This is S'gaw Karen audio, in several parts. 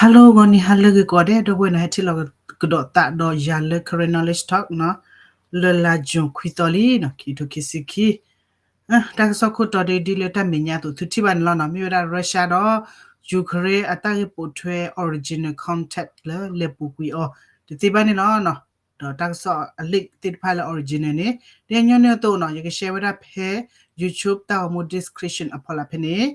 Hello ဂီၤနံၤဟါလၢအဂ့ၤကိးဂၤဒဲး ဒီပုၢ်ဝဲၢ်န့ၣ် ဟဲထံၣ်လိာ်ကဒီးသးဒီးယၤလၢ Karen Knowledge Talk နီၤ, လၢလါ June ခွံသီလံနီၤ ခံကထိခံဆံခံ, တၢ်ကစီၣ်ခိၣ်တီဒ်လၢတၢ်မဲာ်ညါအသိး သုထံၣ်ဘၣ်န့ၣ်လီၤနီၤ, မ့ၢ်ဝဲဒၣ် Russia ဒီး Ukraine အတၢ်ဂ့ၢ်ပိာ်ထွဲ original contact လၢလဲၤပူၤကွံာ်အီၤ တသ့ဘၣ်န့ၣ်လီၤနီၤ, ဒီးတၢ်ကစီၣ်အ link သ့ၣ်တဖၣ်လၢ original န့ၣ် ဒ်အညီနုၢ်အသိးနီၤ ယက share ဝဲဒၣ်ဖဲ YouTube တၢ်ဂီၤမူ description အဖီလာ်ဖဲန့ၣ်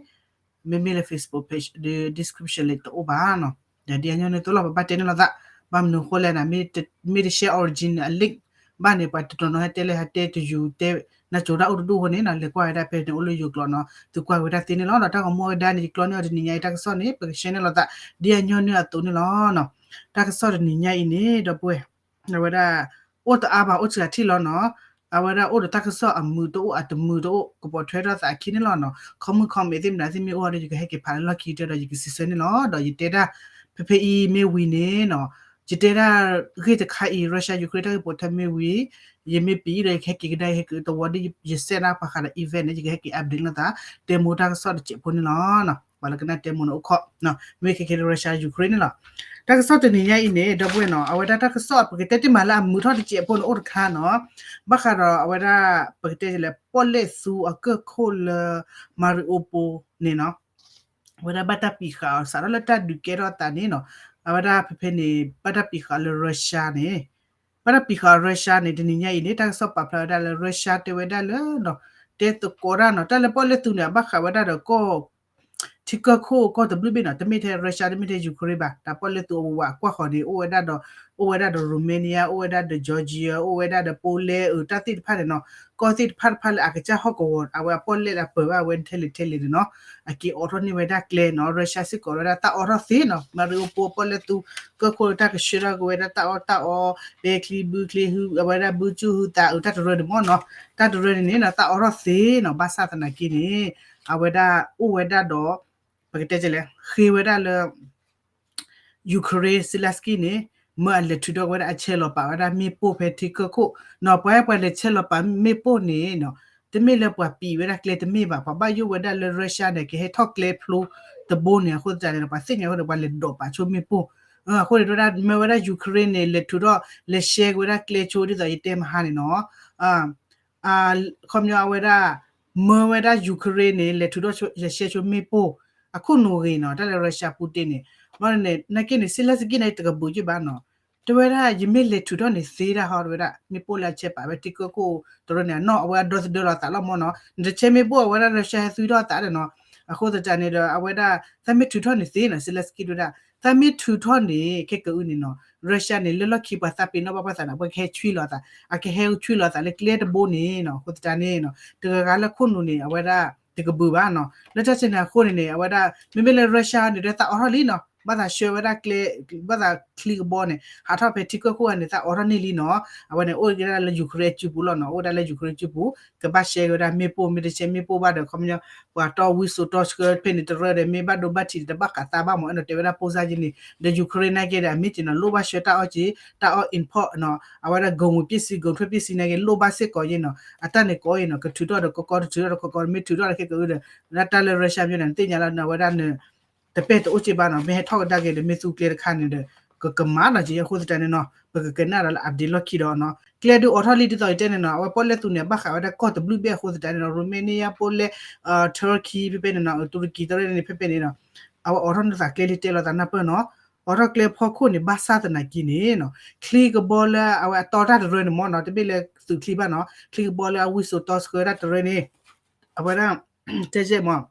မ့မ့ၢ်လၢ Facebook page ဒီး description လၢတအိၣ်ဘၣ်နီၤ, ဒီးဒ်အညီနုၢ်အသိးလီၤ ပဘၣ်တဲန့ၣ်လိာ်သး, ဘၣ်မနုၤအဃိလဲၣ်န့ၣ် မ့ၢ်တ share original အ link ဘၣ်န့ၣ် ပှၤတနီၤနီၤဟဲတဲလၢဟဲတဲတယူၤတဲ နၤကၠိတၢ်အိၣ်တဒူၣ်အဃိန့ၣ်နီၤ လဲၤကွၢ်ဝဲဒၣ်ဖဲန့ၣ် အိၣ်လၢယိၤကျိာ်နီၤ သုကွၢ်ဝဲဒၣ်သ့န့ၣ်လီၤ. ဒီးတၢ်ဂီၤမူအဝဲဒၣ်န့ၣ် ယကျီန့ၢ်အီၤတနံၤညါအံၤ တၢ်ကစီၣ်န့ၣ် ပက share န့ၣ်လိာ်သး ဒ်အညီနုၢ်အသိးန့ၣ်လီၤနီၤ. တၢ်ကစီၣ်တနံၤညါအံၤန့ၣ် ဒီပုၢ်ဝဲၢ် အဝဲဒၣ် အိၣ်တအါဘၣ် အိၣ်စှၤထံၣ်လီၤနီၤ, အဝဲဒၣ်အိၣ်ဒီးတၢ်ကစီၣ်အမုာ်တအိၣ်အတမုာ်တအိၣ် ကပိာ်ထွဲထီၣ်သးအခံန့ၣ်လီၤနီၤ. comment comment သ့ၣ်မတၤသ့ၣ်မ့ၢ်အိၣ်ဒီး ယကဟဲက့ၤဖးလၢလီၢ်ခံကတၢၢ်ဒီး ယကစံးဆၢန့ၣ်လီၤ. ဒီးယတဲဒၣ် ဖဲဖဲအံၤမ့ၢ်ဝံၤန့ၣ်နီၤ, ယတဲဒၣ်ဂ့ၢ်တခါအံၤ Russia Ukraine တၢ်ဂ့ၢ်ပိာ်ထွဲမ့ၢ်ဝံၤ ယမ့ၢ်ပံၤဒီး ယကဟဲက့ၤကဒါ ယဟဲက့ၤသဝီဒီး ယစဲဒၣ်ပှၤဃးဒီး event န့ၣ် ယကဟဲက့ၤ update လိာ်သး တဲမိၢ်တၢ်ကစီၣ်တစဲးဖိန့ၣ်လီၤ. ပှၤလၢကနၣ်တဲမိၢ်န့ၣ်အိၣ်ခိး မ့ၢ်ခဲခဲလၢ Russia Ukraine န့ၣ်လီၤ. တၢ်ကစီၣ်တနံၤညါအံၤန့ၣ် ဒီပုၢ်ဝဲၢ်နီၤ အဝဲဒၣ်တၢ်ကစီၣ်ပကတဲတ့ၢ်မးလၢအမုာ်ထီၣ်တစဲးဖိန့ၣ် အိၣ်တခါနီၤ, ဘၣ်ဃးဒီးအဝဲဒၣ် ပကတဲလဲၣ် ပီၣ်လဲၣ်သူအကၢၢ်ခိၣ်လၢ Mariupol န့ၣ်နီၤ အဝဲဒၣ်ဘၣ်တၢ်ပံာ်ဃာ်အီၤ စးထီၣ်လၢတၢ်ဒုးကဲထီၣ်အသးန့ၣ်နီၤ, အဝဲဒၣ်ဖဲဖဲန့ၣ် ဘၣ်တၢ်ပံာ်ဃာ်အီၤလၢ Russia န့ၣ် ဘၣ်တၢ်ပံာ်ဃာ်အီၤ Russia န့ၣ် တနံၤညါအံၤန့ၣ် တၢ်ကစီၣ်ပာ်ဖျါဝဲဒၣ်လၢ Russia တဲဝဲဒၣ်လၢ တဲသကိးတၢ်နီၤ တၢ်လၢပီၣ်လဲၣ်သူန့ၣ် အဘၣ်ဃးဝဲဒၣ်ဒီးကီၢ် ထံကီၢ်ခိၣ်ကီၢ်တဘျုးဘ့ၣ်နီၤ, တမ့ၢ်ထဲ Russia တမ့ၢ်ထဲ Ukraine ဘၣ်, တၢ်ပီၣ်လဲၣ်သူအဝဲဝဲကွၢ်ဃီၤန့ၣ် အိၣ်ဝဲဒၣ်ဒီး အိၣ်ဝဲဒၣ်ဒီး Romania အိၣ်ဝဲဒၣ်ဒီး Georgia အိၣ်ဝဲဒၣ်ဒီး Poland အတၢ်သ့ၣ်တဖၣ်န့ၣ်နီၤ, ကီၢ်သ့ၣ်တဖၣ်တဖၣ်လၢအကစၢ်ဟီၣ်ကဝီၤ အဝဲအပီၣ်လဲၣ်လၢအပၢၤဘၣ်အဝဲထဲလဲၣ်ထဲလဲၣ်န့ၣ်နီၤ, အက့ၤအိးထီၣ်န့ၢ်ဝဲဒၣ်ကျဲနီၤ, Russia စ့ၢ်ကီးဝဲဒၣ်တၢ်အိးထီၣ်သ့နီၤ, Mariupol ပီၣ်လဲၣ်သူ ကီၢ်ခိၣ်လၢတၢ်ကဆှၢထီၣ်က့ၤဝဲဒၣ်တၢ်အီၣ်တၢ်အီ ပဲချံဘုချံဟု အဝဲဒၣ်ဘုကၠူၣ်ဟုသးအတၢ်တရၢန့ၣ်မ့ၢ်နီၤ, တၢ်တရၢန့ၣ်န့ၣ်နီၤ တၢ်အိးထီၣ်သ့နီၤ, ဘၣ်ဆၣ်သနာ်က့န့ၣ် အဝဲဒၣ်အိၣ်ဝဲဒၣ်ဒီး ပကတဲလဲၣ် ဃ့ဝဲဒၣ်လၢ Ukraine Zelensky န့ၣ် မၢအလဲၤထုးထီၣ်က့ၤဝဲဒၣ်အဆဲးလီၤပာ်ဝဲဒၣ်မ့ၣ်ပိၢ်ဖဲထံကီၢ်ခိၣ်နီၤ, ပှၤဟဲပှၤလဲၤဆဲးလီၤပာ်မ့ၣ်ပိၢ်န့ၣ်နီၤ, တမ့ၢ်လၢပှၤပံာ်ဝဲဒၣ်ကျဲတမ့ၢ်ဘၣ်, ပှၤဘၣ်ယိၣ်ဝဲဒၣ်လၢ Russia န့ၣ် ကဟဲထီၣ်ကျဲဖျိတဘိန့ၣ် အဃိသတးန့ၣ်ဒီး ပှၤသ့ၣ်ညါအဃိန့ၣ် ပှၤလဲၤဒိးပာ်ဆိမ့ၣ်ပိၢ်, အဃိန့ၣ် တဲဝဲဒၣ် မၢဝဲဒၣ် Ukraine န့ၣ် လဲၤထုးထီၣ် လဲၤရှဲက့ၤဝဲဒၣ်ကျဲဆိဒ်သိးယတဲမဟါန့ၣ်နီၤ အခီပညီအဝဲဒၣ် မၢဝဲဒၣ် Ukraine န့ၣ် လဲၤထုးထီၣ်လဲၤရှဲဆိမ့ၣ်ပိၢ် အခိၣ်နူာ်ဂ့ၤနီၤ, တၢ်လၢ Russia Putin န့ၣ်, ဘၣ်န့ၣ် နာ်က့န့ၣ် Zelensky န့ၣ် တကဘုးယ့ၢ်ဘၣ်နီၤ, တဲဝဲဒၣ် ယမ့ၢ်လဲၤထုးထီၣ်န့ၣ်သ့ဒၣ်ဟီ တဲဝဲဒၣ် မ့ၣ်ပိၢ်လၢအဆဲးပာ်ဝဲထံကီၢ်ခိၣ်တရၢန့ၣ် အနီၢ်အဝဲအဒီသဒၢလီၤသးလီၤမ့ၢ်နီၤ, နတဆဲမ့ၣ်ပိၢ်အဝဲဒၣ် Russia ဟဲသွံထီၣ်အသးဒီးနီၤ, အဃိသတးန့ၣ်ဒီး အဝဲဒၣ် သးမ့ၢ်ထုးထီၣ်န့ၣ်သ့နီၤ, Zelensky တဲဝဲဒၣ် သးမ့ၢ်ထုးထီၣ်န့ၣ် ခဲကအုန့ၣ်နီၤ Russia န့ၣ် လၢလီၢ်ခံပှၤသးပ့ၤနီၣ်ဘၣ်ပှၤသးန့ၣ် အဝဲကဟဲဆွံလီၤသး, အကဟဲဆွံလီၤသးလၢကျဲတဘိန့ၣ်နီၤ, အဃိသတးန့ၣ်နီၤ တဂၤဂၤလၢခိၣ်နူာ်န့ၣ် အဝဲဒၣ် တကဘုးဘၣ်နီၤ, လၢတၢ်ဆဲန့ၣ်အဃိန့ၣ်န့ၣ် အဝဲဒၣ် မ့မ့ၢ်လၢ Russia န့ၣ်ဒီးသးအိးထီၣ်လံနီၤ, ဘၣ်သးဆှၢဝဲဒၣ်ကျဲ ဘၣ်သးချံကဘီန့ၣ် ဟးထီၣ်ဖဲထံကီၢ်ခိၣ်ဂၤန့ၣ် သးအိးထီၣ်န့ၢ်လံနီၤ, အဝဲန့ၣ် အိၣ်က့ၤဒၣ်လၢ Ukraine အစုပူၤလီၤနီၤ, အိၣ်ဝဲဒၣ်လၢ Ukraine အစုပူၤ, ကဘၣ်ရှဲက့ၤဝဲဒၣ်မ့ၣ်ပိၢ် မ့ၢ်တဆဲမ့ၣ်ပိၢ်ဘၣ်ဒီး ခီပညီ ပှၤတီၢ်ဝံစိာ်တီဆှၢဖဲန့ၣ်တရၢဒီး မ့ၢ်ဘၣ်ဒိဘၣ်ထံးတဘၣ်ဃးသးဘၣ်မး အဲၣ်ဒိးတဲဝဲဒၣ်ဖိစၢ်ယ့န့ၣ်, ဒီး Ukraine နာ်က့ဒီး အမ့ၢ်က့ၤနီၤ လိၣ်ဘၣ်ဆှၢတၢ်အီၣ်က့ၤ တၢ်အီၣ် import နီၤ, အဝဲဒၣ် ဂုဏ်ဝင်ပစ္စည်း ဂုဏ်ထွက်ပစ္စည်း နာ်က့ လိၣ်ဘၣ်စ့ၢ်ကီးယ့ၢ်နီၤ, အတၢ်န့ၣ်ကိးအံၤနီၤ ကထုးထီၣ်ဒီးကကီ တထုးထီၣ်ဒီးကကီ မ့ၢ်ထုးထီၣ်ဒီးခဲကအုဒီး တၢ်လၢ Russia မ့ၢ်န့ၣ် သ့ၣ်ညါလၢအဝဲဒၣ်န တပဲာ်တအိၣ်က့ဘၣ်နီၤ, မ့ၢ်ဟဲထီၣ်ကဒါက့ၤဒီး မ့ၢ်သူကျဲတခါန့ၣ်ဒီး ကကမၤနီၤက့ အဃိသတးန့ၣ်နီၤ ပကကနၣ်ဒီးလၢ update လီၢ်ခံဒီးနီၤ, ကျဲဒုးအိးထီၣ်လံဒ်သိးယတဲန့ၣ်နီၤ, အဝဲပီၣ်လဲၣ်သူန့ၣ် အဘၣ်ဃးဝဲဒၣ်ကီၢ်တဘျုးဘ့ၣ်အဃိသတးန့ၣ်နီၤ, Romania ပီၣ်လဲၣ် Turkey ဖဲဖဲန့ၣ်နီၤ, တူရကီ တရၢန့ၣ် ဖဲဖဲန့ၣ်နီၤ, အဝဲအိးထီၣ်န့ၢ်သးကျဲလံတဲလိာ်သးနၢ်ပၢၢ်နီၤ, အိးထီၣ်ကျဲဖီခိၣ်န့ၣ် ဘၣ်ဆၣ်သနာ်က့န့ၣ်နီၤ, ချံကဘီလၢအဝဲအတီတၢ်တရၢန့ၣ်မ့ၢ်နီၤ, တမ့ၢ်လၢသုးချံဘၣ်နီၤ, ချံကဘီလၢအဝံစိာ်တီဆှၢတၢ်တရၢန့ၣ် အဝဲဒၣ် တဲယဲၢ်မး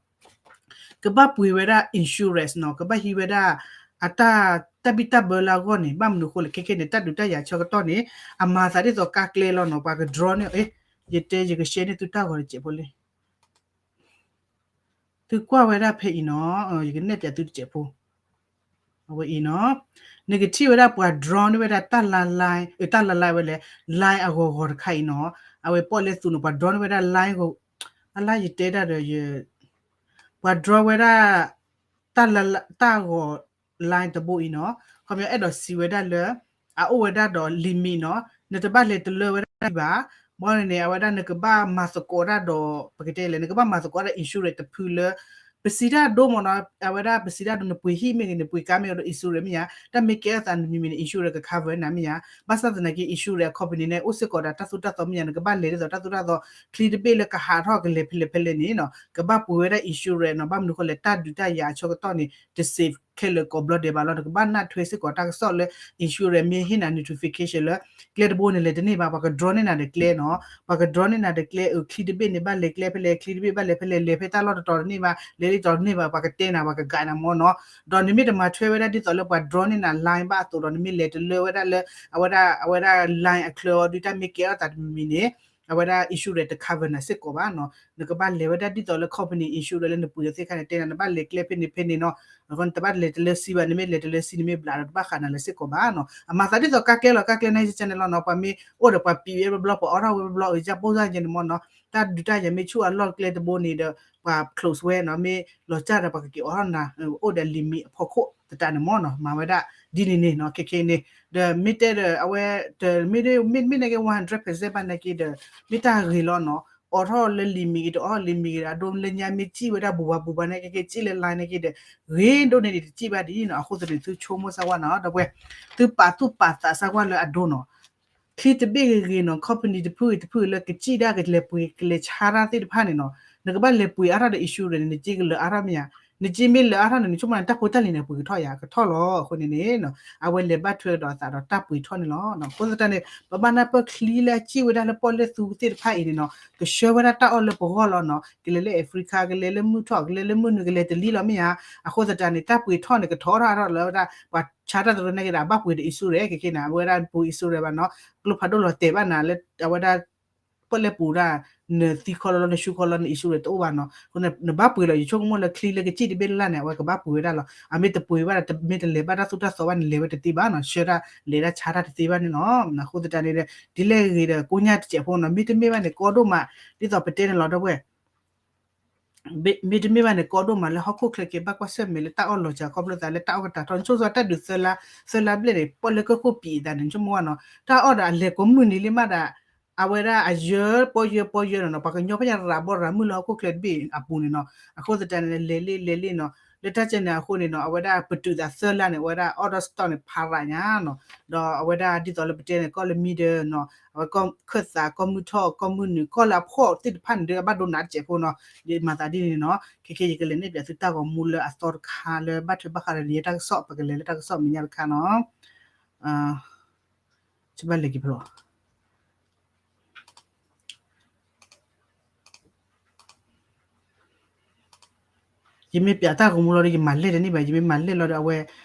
ကဘၣ်ပှ့ၤဝဲဒၣ် insurance နီၤ, ကဘၣ်ဟံးဝဲဒၣ် အတၢ် တၢ်ဘံၣ်တၢ်ဘၢလၢအဂီၢ်န့ၣ်, ဘၣ်မနုၤအဃိလဲၣ် ခဲခဲန့ၣ် တၢ်ဒုးတၢ်ယၤဆၢကတီၢ်န့ၣ် အမၤသးဒ်သိးကါကျဲလီၤနီၤ, ပှၤက draw န့ၢ်, ယတဲ ယက share န့ၢ်သုတၢ်ဂီၤတစဲးဖိလံ သုကွၢ်ဝဲဒၣ်ဖဲအံၤနီၤ, ယကနဲၣ်ပၠးသုတစဲးဖိ, အဝဲအံၤနီၤ, နကထံၣ်ဝဲဒၣ်ပှၤ draw န့ၢ်ဝဲဒၣ်တၢ်လါ line, တၢ်လါ line ဝဲလဲၣ်, line အဂီၤဂီၤတခါအံၤနီၤ, အဝဲပီၣ်လဲၣ်သူန့ၣ် ပှၤ draw န့ၢ်ဝဲဒၣ် line ဂီၤ, အလါယတဲဒၣ်ဒီးယ ပှၤ draw ဝဲဒၣ် တၢ်လါ တၢ်ဂီၤ line တဘိအံၤနီၤ, ခီပညီအဲၣ်ဒိးစံးဝဲဒၣ်လၢ အအိၣ်ဝဲဒၣ်ဒီး limit နီၤ, နတဘၣ်လဲၤတလၢဝဲဒၣ်ဘၣ်, ဘၣ်န့ၣ်န့ၣ် အဝဲဒၣ်နကဘၣ်မၤသကိးတၢ်ဒီး ပကတဲလဲၣ် နကဘၣ်မၤသကိးတၢ် insurance တဖုလၢ ပစံးတၢ်ဒိမ့ၢ်နီၤ, အဝဲဒၣ်ပစံးတၢ်ဒိ နပှ့ၤဟံၣ်မ့ၢ်ဂ့ၤ နပှ့ၤကါမ့ၢ်ဂ့ၤဒီး insurance မ့ၢ်ဧါ, တၢ်မ့ၢ်ကဲထီၣ်သးနမံၤမံၤန့ၣ် insurance က cover နၤမ့ၢ်ဧါ. ဘၣ်ဆၣ်သနာ်က့ insurance အ company န့ၣ် အိၣ်စ့ၢ်ကီးဒီးတၢ်သိၣ်တၢ်သီမ့ၢ်ဧါ, နကဘၣ်လဲၤဒ်သိးတၢ်သိၣ်တၢ်သီ ချံတဘ့ၣ်လၢကဟးထီၣ်ကလဲၤဖဲလဲၣ်ဖဲလဲၣ်န့ၣ်နီၤ ကဘၣ်ပှ့ၤဝဲဒၣ် insurance နီၤ. ဘၣ်မနုၤဃိလဲၣ် တၢ်ဒုးတၢ်ယၤအဆၢကတီၢ်န့ၣ် တ safe ခဲလၢာ်ကိးဘျီဒဲးဘၣ်လီၤ. နကဘၣ်နၢ်ထွဲစ့ၢ်ကီးတၢ်ကစီၣ်လၢ insurance မ့ၢ်ဟ့ၣ်နၤ notification လၢ ကျဲတဘိန့ၣ်လဲၤတန့ၢ်ဘၣ်, ပှၤက draw န့ၢ်နၤဒီးကျဲနီၤ, ပှၤက draw န့ၢ်နၤဒီးကျဲ အချံတဘ့ၣ်န့ၣ် ဘၣ်လဲၤကျဲဖဲလဲၣ်, ချံတဘ့ၣ်ဘၣ်လဲၤဖဲလဲၣ်, လဲၤဖဲတၢ်လီၢ်တတီၤတန့ၢ်ဘၣ်, လဲၤလံတီၤတန့ၢ်ဘၣ်, ပှၤကတဲနၤ ပှၤက guide နၤမ့ၢ်နီၤ. ဒီးနမ့ၢ်တမၤထွဲဝဲဒၣ်ဒ်သိးလၢပှၤ draw န့ၢ်နၤ line ဘၣ်အသိးဒီး နမ့ၢ်လဲၤတလၢဝဲဒၣ်လၢ အဝဲဒၣ် အဝဲဒၣ် line အချၢအီၤဒုး တၢ်မ့ၢ်ကဲထီၣ်သးတမံၤမံၤန့ၣ် အဝဲဒၣ် insurance တ cover နၤစ့ၢ်ကီးဘၣ်နီၤ. နကဘၣ်လဲၤဝဲဒၣ်ဒ်သိးလၢ company insurance လၢနပှ့ၤအီၤသ့ၣ်တဖၣ်န့ၣ် တဲနၤ နဘၣ်လဲၤကျဲဖဲန့ၣ်ဖဲန့ၣ်နီၤ. နတဘၣ်လဲၤတလၢစံဘၣ်, နမ့ၢ်လဲၤတလၢစံ နမ့ၢ်ဘျးဒီးတဘၣ်ဃးနၤလၢစ့ၢ်ကီးဘၣ်နီၤ. အမၤသးဒ်သိးကါကျဲလီၤ, ကါကျဲန့ၣ် ယကဲန့ၣ်လီၤနီၤ, ပှၤမ့ၢ်အိၣ်ဒီးပှၤပံးဝဲဘျီဘျီ ပှၤအိးထီၣ်ဝဲဘျီဘျီ အကစၢ်ပိၢ်စၢ်ယဲန့ၣ်မ့ၢ်နီၤ, တၢ်ဒုးတၢ်ယၤမ့ၢ်ဆူၣ်အလီၢ်ကျဲတဘိန့ၣ်ဒီး ပှၤ close ဝဲနီၤ, မ့ၢ်လီၤစၢ်ဒီးပှၤကက့ၤအိးထီၣ်နၤ အိၣ်ဒီး limit အဖီခိၣ်သတးန့ၣ်မ့ၢ်နီၤ, မၤဝဲဒၣ်ဒ်န့ၣ်န့ၣ်နီၤ, ခဲခဲန့ၣ်. ဒီးမ့ၢ်တဲဒီးအဝဲ တမ့ၢ် မ့ၢ် မ့ၢ်နာ်က့ one hundred percent ဘၣ်နာ်က့ဒီး မ့ၢ်တၢ်ဂ့ၤလီၤနီၤ, အိးထီၣ်လၢ limit ဂ့ၤဒီး အိးထီၣ် limit ဂ့ၤဒီး အဒိလၢညါမ့ၢ်စံၣ်ဝဲဒၣ်ဘူးဘၣ်ဘူးဘၣ်နာ်က့ က့ၤစံၣ်လၢ line နာ်က့ဒီး ဂ့ၤဒိၣ်န့ၢ်ဒံးတစံၣ်ဘၣ်ဒံးနီၤ. အဃိသတးန့ၣ် သုဆိကမိၣ်စၢ်ဝဲနီၤ, ဒီပုၢ်ဝဲၢ် သုပာ်သူၣ်ပာ်သးစၢ်ဝဲလၢအဒိနီၤ. ချံတဘ့ၣ်ဂ့ၤဂ့ၤနီၤ, company တဖုဂ့ၤတဖုဂ့ၤလၢကစံၣ်ဒၣ်ကလဲၤပှ့ၤကလဲၤဆါတၢ်သ့ၣ်တဖၣ်န့ၣ်နီၤ, နကဘၣ်လဲၤပှ့ၤအါထီၣ်ဒီး insurance န့ၣ် နစ့ကလၢအါထီၣ်မ့ၢ်ဧါ, နစ့မ့ၢ်လၢအါထီၣ်န့ၣ် နဆိကမိၣ်န့ၣ် တၢ်ဖိတၢ်လံၤန့ၣ် ပှ့ၤကထီၣ်ယၤ ကထီၣ်လီၤ. အဃိန့ၣ်န့ၣ် အဝဲလဲၤဘၣ်ထွဲကဒီးအသးဒီးတၢ်ပှ့ၤထီၣ်န့ၣ်လီၤ. အဃိသတးန့ၣ် ပဘၣ်နၢ်ပၢၢ်ချံလၢအစံၣ်ဝဲဒၣ်လၢပီၣ်လဲၣ်သူသ့ၣ်တဖၣ်အံၤန့ၣ်နီၤ, ကဆှၢဝဲဒၣ်တၢ်အီၣ်လၢပဂီၢ်လီၤနီၤ, ကလဲၤလၢ Africa ကလဲၤလၢမုၢ်ထီၣ် ကလဲၤလၢမုၢ်နုာ် ကလဲၤတလံလီၤမ့ၢ်ဧါ. အဃိသတးန့ၣ် တၢ်ပှ့ၤထီၣ်န့ၣ် ကထီၣ်ထီၣ်အါထီၣ်လၢဝဲဒၣ် ပှၤဆါတၢ်တရၢနာ်က့ဒီး အဘၣ်ပှ့ၤဒီး insurance ခဲခဲန့ၣ် အဝဲဒၣ်ပှ့ၤ insurance ဘၣ်နီၤ, ကျိဖးဒိၣ်လီၤတဲာ်ဘၣ်နၤလၢအဝဲဒၣ် ပီၣ်လဲၣ်ပူၤဒၣ် နသံခီလီၤလီၤ နဆူခီလီၤ န insurance တအိၣ်ဘၣ်နီၤ. အဃိန့ၣ် နဘၣ်ပှ့ၤလီၤ ယဆိကမိၣ်လၢချံလၢကစံၣ်တဘ့ၣ်လၢ်လၢ်န့ၣ် အဝဲကဘၣ်ပှ့ၤဝဲဒၣ်လီၤ. အမ့ၢ်တပှ့ၤဘၣ်ဒီး မ့ၢ်တလဲၤဘၣ်တၢ်သိၣ်တၢ်သီဘၣ်န့ၣ် လဲၤဝဲတသ့ဘၣ်နီၤ, ဆှၢတၢ်လဲၤတၢ်ဆါတၢ်တသ့ဘၣ်န့ၣ်လီၤ. အဃိသတးန့ၣ် ဒ်လဲၣ်ဂ့ၤဒီး ကိညၢ်တစဲးဖိနီၤ, မ့တမ့ၢ်ဘၣ်န့ၣ် ကီဒိၣ်မး ဒ်သိးပတဲန့ၣ်လီၤ ဒီပုၢ်ဝဲၢ် မ့တမ့ၢ်ဘၣ်န့ၣ် ကီဒိၣ်မးလၢဟီၣ်ခိၣ်ချၢက့ၤဘၣ်ကွၢ်ဆၢၣ်မဲာ်လၢတၢ်အီၣ်လီၤစှၤခီဖျိသးလၢတၢ်အီၣ်ကတၢ်ထီၣ်, နဆိကမိၣ်တၢ်ဒုးသၢလါ, သၢလါဘျဲၣ်န့ၣ် ပီၣ်လဲၣ်ကၢၢ်ခိၣ်ပံးအသးန့ၣ် နဆိကမိၣ်ဝဲနီၤ, တၢ်အီၣ်ဒီးအလဲၤကိးမုၢ်နံၤလံမးဒၣ်, အဝဲဒၣ်အယၢပီယၢပီယၢနီၤနီၤ, ပှၤကညီဖဲညါရၤဘီရၤမုၢ်လၢဟီၣ်ခိၣ်ချၢတဘ့ၣ်အပူၤန့ၣ်နီၤ, အဃိသတးန့ၣ် လဲၤလံလဲၤလံနီၤ, လၢတၢ်ကဲန့ၣ်အဃိန့ၣ်နီၤ, အဝဲဒၣ်ပတုာ်သးသၢလါန့ၣ် အဝဲဒၣ် order stock န့ၣ် ဖးရးညါနီၤ, ဒီးအဝဲဒၣ်ဒ်သိးလၢပတဲန့ၣ် ကီၢ်လၢမံဒီးနီၤ, အဝဲခၢၣ်သး ကီၢ်မုၢ်ထီၣ် ကီၢ်မုၢ်နုာ် ကီၢ်လၢအဖှီၣ်သ့ၣ်တဖၣ်န့ၣ် ဒုးအဘၣ်ဒိနးတစဲးဖိနီၤ, ယမၤသးဒ်န့ၣ်နီၤ, ခဲခဲယကလဲၤနဲၣ်ပၠးသုတၢ်ဂီၤမူလၢအသီတခါလၢဘၣ်ထွဲဘၣ်ဃးဒီးယတၢ်ကစီၣ် ပကလဲၤလၢတၢ်ကစီၣ်မဲာ်ညါတခါနီၤ, ဆဘၣ်လဲၤက့ၤဖဲလီၤ ယမ့ၢ်ပၠးတၢ်ဂီၤမူလီၤဒီး ယမၤလဲၢ်တန့ၢ်ဘၣ်, ယမ့ၢ်မၤလဲၢ်လီၤဒီး အဝဲ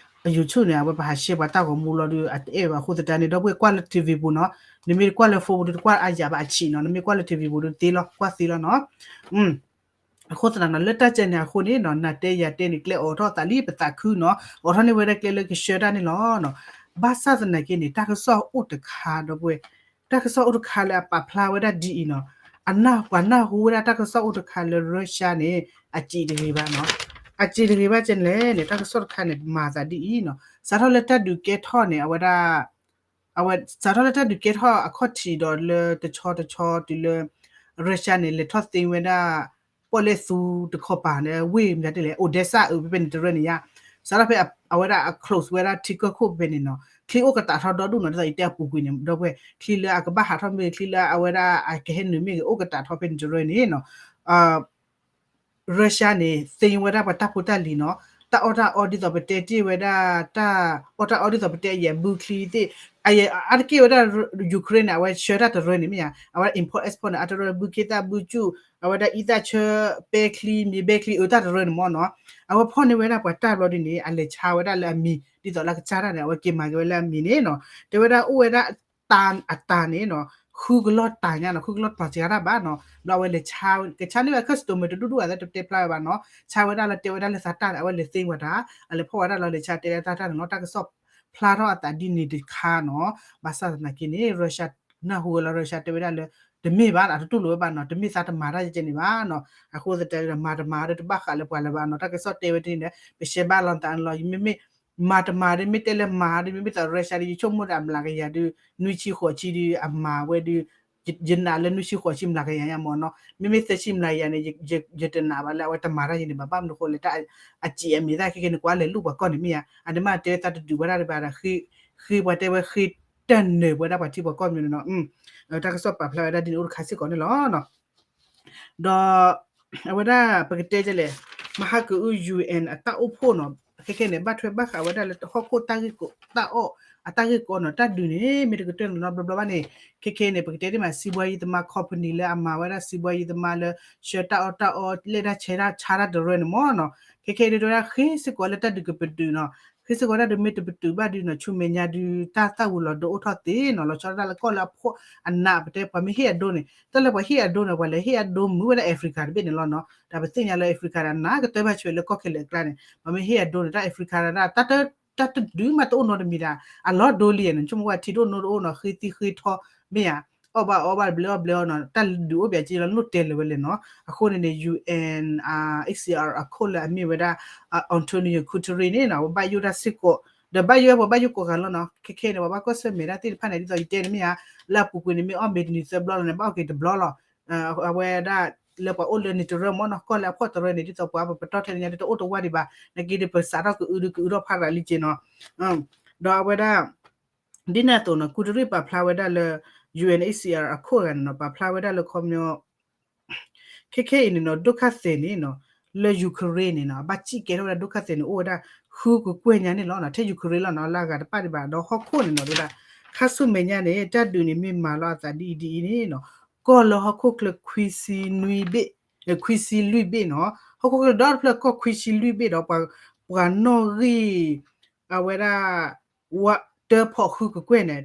အ YouTube န့ၣ် အဝဲပဟးရှဲပှၤတၢ်ဂီၤမူလီၤဒီး အတအဲၣ်ဘၣ်အဃိသတးန့ၣ် ဒီပုၢ်ဝဲၢ်ကွၢ်လၢ ထံၣ်ဝံၣ် ပူၤနီၤ, နမ့ၢ်ကွၢ်လၢ phone ပူၤဒီး တကွၢ်အါယၤဘၣ်အဆံးနီၤ, နမ့ၢ်ကွၢ်လၢ ထံၣ်ဝံၣ် ပူၤဒီး သ့လီၤ ကွၢ်သ့လီၤနီၤ. အဃိသတးနီၤ လၢတၢ်ကဲန့ၣ်အဃိန့ၣ်နီၤ နၤတဲယၤတဲန့ၣ် ကျဲအိးထီၣ်သးလံ ပသးခုနီၤ, အိးထီၣ်န့ၢ်ဝဲဒၣ်ကျဲလၢကဆှၢတၢ်န့ၣ်လီၤ. ဘၣ်ဆၣ်သနာ်က့န့ၣ် တၢ်ကစီၣ်အိၣ်တခါ ဒီပုၢ်ဝဲၢ် တၢ်ကစီၣ်အိၣ်တခါလၢအပာ်ဖျါဝဲဒၣ်ဒ်အံၤနီၤ, အနၢ်ပှၤနၢ်ဟူဝဲဒၣ်တၢ်ကစီၣ်အိၣ်တခါလၢ Russia န့ၣ် အစံးတဂ့ၤဘၣ်နီၤ, အစံးတဂ့ၤဘၣ်ကဲန့ၣ်လဲၣ်န့ၣ် တၢ်ကစီၣ်တခါန့ၣ် မၤသးဒ်အံၤနီၤ, စးထီၣ်လၢတၢ်ဒုးကဲထီၣ်န့ၣ် အဝဲဒၣ် အဝဲ စးထီၣ်လၢတၢ်ဒုးကဲထီၣ်အခီၣ်ထံးဒီးလၢတဆီတဆီတုၤလၢ Russia န့ၣ် လဲၤထီၣ်သ့ဝဲဒၣ် ပီၣ်လဲၣ်သူတခီပၤန့ၣ် ဝ့ၢ်မတၤဒ်လဲၣ် Odesa အၢ ဖဲဖဲန့ၣ်တရၢန့ၣ်ယါ, စးထီၣ်ဖဲအဝဲဒၣ်အ close ဝဲဒၣ်ထံကၢၢ်ခိၣ်ဖဲဖဲန့ၣ်နီၤ, ချံအိၣ်ကတးထီၣ်ဒီဒူၣ်နီၤ, ဒ်သိးယတဲအပူၤကွံာ်န့ၣ် ဒီပုၢ်ဝဲၢ် ချံလၢအကဘၣ်ဟးထီၣ်မ့ၢ်ဂ့ၤ ချံလၢအဝဲဒၣ်အကဟဲနုာ်မ့ၢ်ဂ့ၤ အိၣ်ကတးထီၣ်ဖဲန့ၣ်တရၢန့ၣ်နီၤ Russia န့ၣ် သ့ဝဲဒၣ်ပှၤတၢ်ဖိတၢ်လံၤနီၤ, တၢ်အီၣ်တၢ်အီဒ်သိးပတဲတ့ၢ်ဝဲဒၣ် တၢ်အီၣ်တၢ်အီဒ်သိးပတဲအယဲၢ်ဘုချံသ့ၣ်, အအါတက့ၢ်ဝဲဒၣ် Ukraine န့ၣ် အဝဲဆှၢတၢ်တရၢန့ၣ်မ့ၢ်ဧါ, အဝဲ import export န့ၣ် အတရၢ ဘုခ့သၣ်ဘုကၠူၣ် အဝဲဒၣ်အံသၣ်ဆၢ ပဲချံ မ့ၢ်ပဲချံ အၢတၢ်တရၢန့ၣ်မ့ၢ်နီၤ, အဝဲဖီၣ်န့ၢ်ဝဲဒၣ်ပှၤတၢ်ဘျီဒ်န့ၣ် အလဲၤဆါဝဲဒၣ်လၢအမံၤ ဒ်သိးလၢကစၢ်တၢ်န့ၣ် အဝဲက့ၤမၤက့ၤဝဲလၢအမံၤန့ၣ်နီၤ, တဲဝဲဒၣ်အိၣ်ဝဲဒၣ် တၢ်အတၢ်န့ၣ်နီၤ ဃုကလီၢ်တၢ်ညါနီၤ, ဃုကလီၢ်တၢ်စှၤတၢ်ဘၣ်နီၤ, ဘျီအဝဲလဲၤဆါ ကဆါန့ၢ်ဝဲ customer တဒူၣ်ဒူၣ်အသးတတဲဖျါဝဲဘၣ်နီၤ, ဆါဝဲဒၣ်လီၤတဲဝဲဒၣ်လၢသးတၢ်န့ၣ် အဝဲလဲၤသ့ဝဲတၢ်, အလဲၤဖီၣ်ဝဲဒၣ်လီၤလဲၤဆါတဲလၢတၢ်တၢ်န့ၣ်လီၤ, တၢ်ကစီၣ်ဖျါထီၣ်အသးဒ်န့ၣ်တခါနီၤ, ဘၣ်ဆၣ်သနာ်က့န့ၣ် Russia နၢ်ဟူဝဲလီၤ Russia တဲဝဲဒၣ်လၢ တမ့ၢ်ဘၣ် အတတူၢ်လိာ်ဝဲဘၣ်နီၤ, တမ့ၢ်သးတမၤတၢ်ကဲန့ၣ်ဘၣ်နီၤ, အဃိသတးဒီး မၤတမၤဒီးတဘၣ်ဃးလၢပှၤလၢၤဘၣ်နီၤ, တၢ်ကစီၣ်တဲဝဲဒ်န့ၣ်ဒီး ပရှဲဘၣ်လီၤသးန့ၣ်လီၤ, ယမ့မ့ၢ် မၤတမၤဒီး မ့ၢ်တဲလၢမၤဒီး မ့မ့ၢ်သး Russia ဒီး ယဆိကမိၣ်ဒီးအမျးကယၤဒုး နွံဆံဃိးဆံဒုး အမၤဝဲဒုး ယနာ်လၢနွံဆံဃိးဆံမျးကယၤညါမ့ၢ်နီၤ, မ့မ့ၢ်သၢဆံမျးကယၤန့ၣ် ယတနာ်ဘၣ်လၢအဝဲတမၤတၢ်ယံၤန့ၣ်ဘၣ်, ဘၣ်မနုၤဃိလဲၣ် တၢ်အစံးအမဲာ်သၣ်ခဲကဲန့ၣ် ကွၢ်လဲၤလူၢ်ပှၤကီၢ်န့ၣ်မ့ၢ်ဧါ, အန့ၣ်မ့ၢ်တဲဝဲသးတဒုးဝဲဒၣ်တဘၣ်ဒီး ဃ့ပှၤတဲဝဲဃ့တၢ်နၢၤပဝဲဒၣ်ပှၤထံပှၤကီၢ်မ့ၢ်နီၤ, တၢ်ကစီၣ်ပာ်ဖျါဝဲဒၣ်ဒ်န့ၣ်အိၣ်တခါစ့ၢ်ကီးန့ၣ်လီၤ. ဒီး အဝဲဒၣ်ပကတဲဒ်လဲၣ်, မဟါကအု ယူၣ်အဲၣ် အတၢ်အိၣ်ဖှိၣ်နီၤ, ခဲခဲန့ၣ် ဘၣ်ထွဲဘၣ်ဃးဝဲဒၣ်လၢဟီၣ်ခိၣ်တၢ်ဂ့ၢ်ကီ တၢ်အီၣ် အတၢ်ဂ့ၢ်ကီနီၤ, တၢ်ဒုးန့ၣ် မ့ၢ်တကတၢၢ်နီၤ ဘျီဘျီဘၣ်န့ၣ်, ခဲခဲန့ၣ် ပကတဲဒ်မး စံးဘှါယံၤသမါ company လၢအမၤဝဲဒၣ် စံးဘှါယံၤသမါလၢ ဆှၢတၢ်အီၣ်တၢ်အီ လဲၢ်တၢ်ဆဲးတၢ်ဆါတၢ်တရၢန့ၣ်မ့ၢ်နီၤ, ခဲခဲဒ်ဝဲဒၣ်ဃ့စ့ၢ်ကီးလၢတၢ်ဒုးကပတုာ်နီၤ, ဃ့စ့ၢ်ကီးတၢ်ဒုးမ့ၢ်တပတုာ်ဘၣ်ဒုးနီၤ ဆူမဲာ်ညါဒုး တၢ်သၣ်ဝံၤလီၤဒိအိၣ်ထီၣ်သ့နီၤ, လီၤဆီဒၣ်တၢ်လၢကီၢ်လၢအဖှီၣ်အနး ပတဲပှၤမ့ၢ်ဟ့ၣ်အဒိန့ၣ် တၢ်လၢပှၤဟ့ၣ်အဒိန့ၣ် ပှၤလဲၤဟ့ၣ်အဒိမုာ်ဝဲဒၣ် Africa တဘ့ၣ်န့ၣ်လီၤနီၤ, တၢ်ပသ့ၣ်ညါလၢ Africa အနးကတၢၢ်ဘၣ်ဆၢလၢကီၢ်ခဲလၢာ်အကျါန့ၣ် ပှၤမ့ၢ်ဟ့ၣ်အဒိန့ၣ် တၢ် Africa ဒၣ် တၢ်တဒုးမးတအိၣ်နီတမံၤဒၣ်, အလီၢ်ဒိလံန့ၣ် ဆိကမိၣ်ဝဲထံဒိၣ်နိဒိၣ်အိၣ်နီၤ ဃ့သံဃ့ထီ မ့ၢ်ဧါ, အီၣ်ဘၣ်အီဘၣ်ဘျဲအီၣ်ဘျဲအီနီၤ တၢ်ဒုးအိၣ်ပၠးက့လီၤ လိၣ်တဲလၢၤဝဲလဲၣ်နီၤ, အဃိန့ၣ်န့ၣ် ယူၣ်အဲၣ် အ့ၣ်စံၣ်အါ အခိၣ်လၢအမ့ၢ်ဝဲဒၣ် Antonio Guterres န့ၣ်နီၤ ဘၣ်ယိၣ်တၢ်စ့ၢ်ကီး, ဒီးဘၣ်ယိၣ်ဝဲပှၤဘၣ်ယိၣ်ကိးဂၤလီၤနီၤ, ခဲခဲန့ၣ် ပှၤဘၣ်ကွၢ်ဆၢၣ်မဲာ်တၢ်သ့ၣ်တဖၣ်န့ၣ် ဒ်သိးယတဲန့ၣ်မ့ၢ်ဧါ, လၢအပူၤကွံာ်န့ၣ် မ့ၢ်အီၣ်မ့ၤတနံၤသၢဘျီလီၤန့ၣ် ဘၣ်အီၣ်က့ၤတဘျီလီၤ, အဝဲဒၣ်လၢပှၤအိၣ်လၢန့ၣ်တရၢမ့ၢ်နီၤ ကီၢ်လၢအဖှီၣ်တရၢန့ၣ် ဒ်သိးပှၤပပတီၢ်ထဲန့ၣ်ညါ တအိၣ်တဝါဒံးဘၣ်, နာ်က့ဒီးပစးထီၣ်ကအုဒုးကအုထီၣ်ဖးရၤလံက့နီၤ, ဒီးအဝဲဒၣ် ဒ်န့ၣ်အသိးနီၤ ကူတရံၣ်ပာ်ဖျါဝဲဒၣ်လၢ ယူၣ်အဲၣ် အ့ၣ်စံၣ်အါ အခိၣ်ဂၤန့ၣ်နီၤ ပာ်ဖျါဝဲဒၣ်လၢခီပညီ ခဲခဲအံၤန့ၣ်နီၤ ဒုက္ခသည်န့ၣ်နီၤ လၢ Ukraine န့ၣ်နီၤ အဘၣ်စံၣ်ကဲထီၣ်ဝဲဒၣ် ဒုက္ခသည်န့ၣ် အိၣ်ဝဲဒၣ်ဃုကကွဲၢ်ညါန့ၣ်လီၤ. ထဲ Ukraine လီၤနီၤ လၢအဂၤတပၣ်ဒံးဘၣ် ဒီးဟီၣ်ခိၣ်န့ၣ်နီၤ ဒ်ဝဲဒၣ် ခါဆူမဲာ်ညါန့ၣ် တၢ်ဒုးန့ၣ်မ့ၢ်မၤလီၤအသးဒ်အံၤဒ်အံၤန့ၣ်နီၤ ကီၢ်လၢဟီၣ်ခိၣ်ချၢခွံဆံနွံဘ့ၣ် ခွံဆံလွံၢ်ဘ့ၣ်နီၤ ဟီၣ်ခိၣ်ချၢဒီတဖျၢၣ်ကီၢ်ခွံဆံလွံၢ်ဘ့ၣ်ဒီး ပှၤနီၣ်ဂံၢ် အဝဲဒၣ် ဝ တၢဖီၣ်ဃုကကွဲၢ်န့ၣ်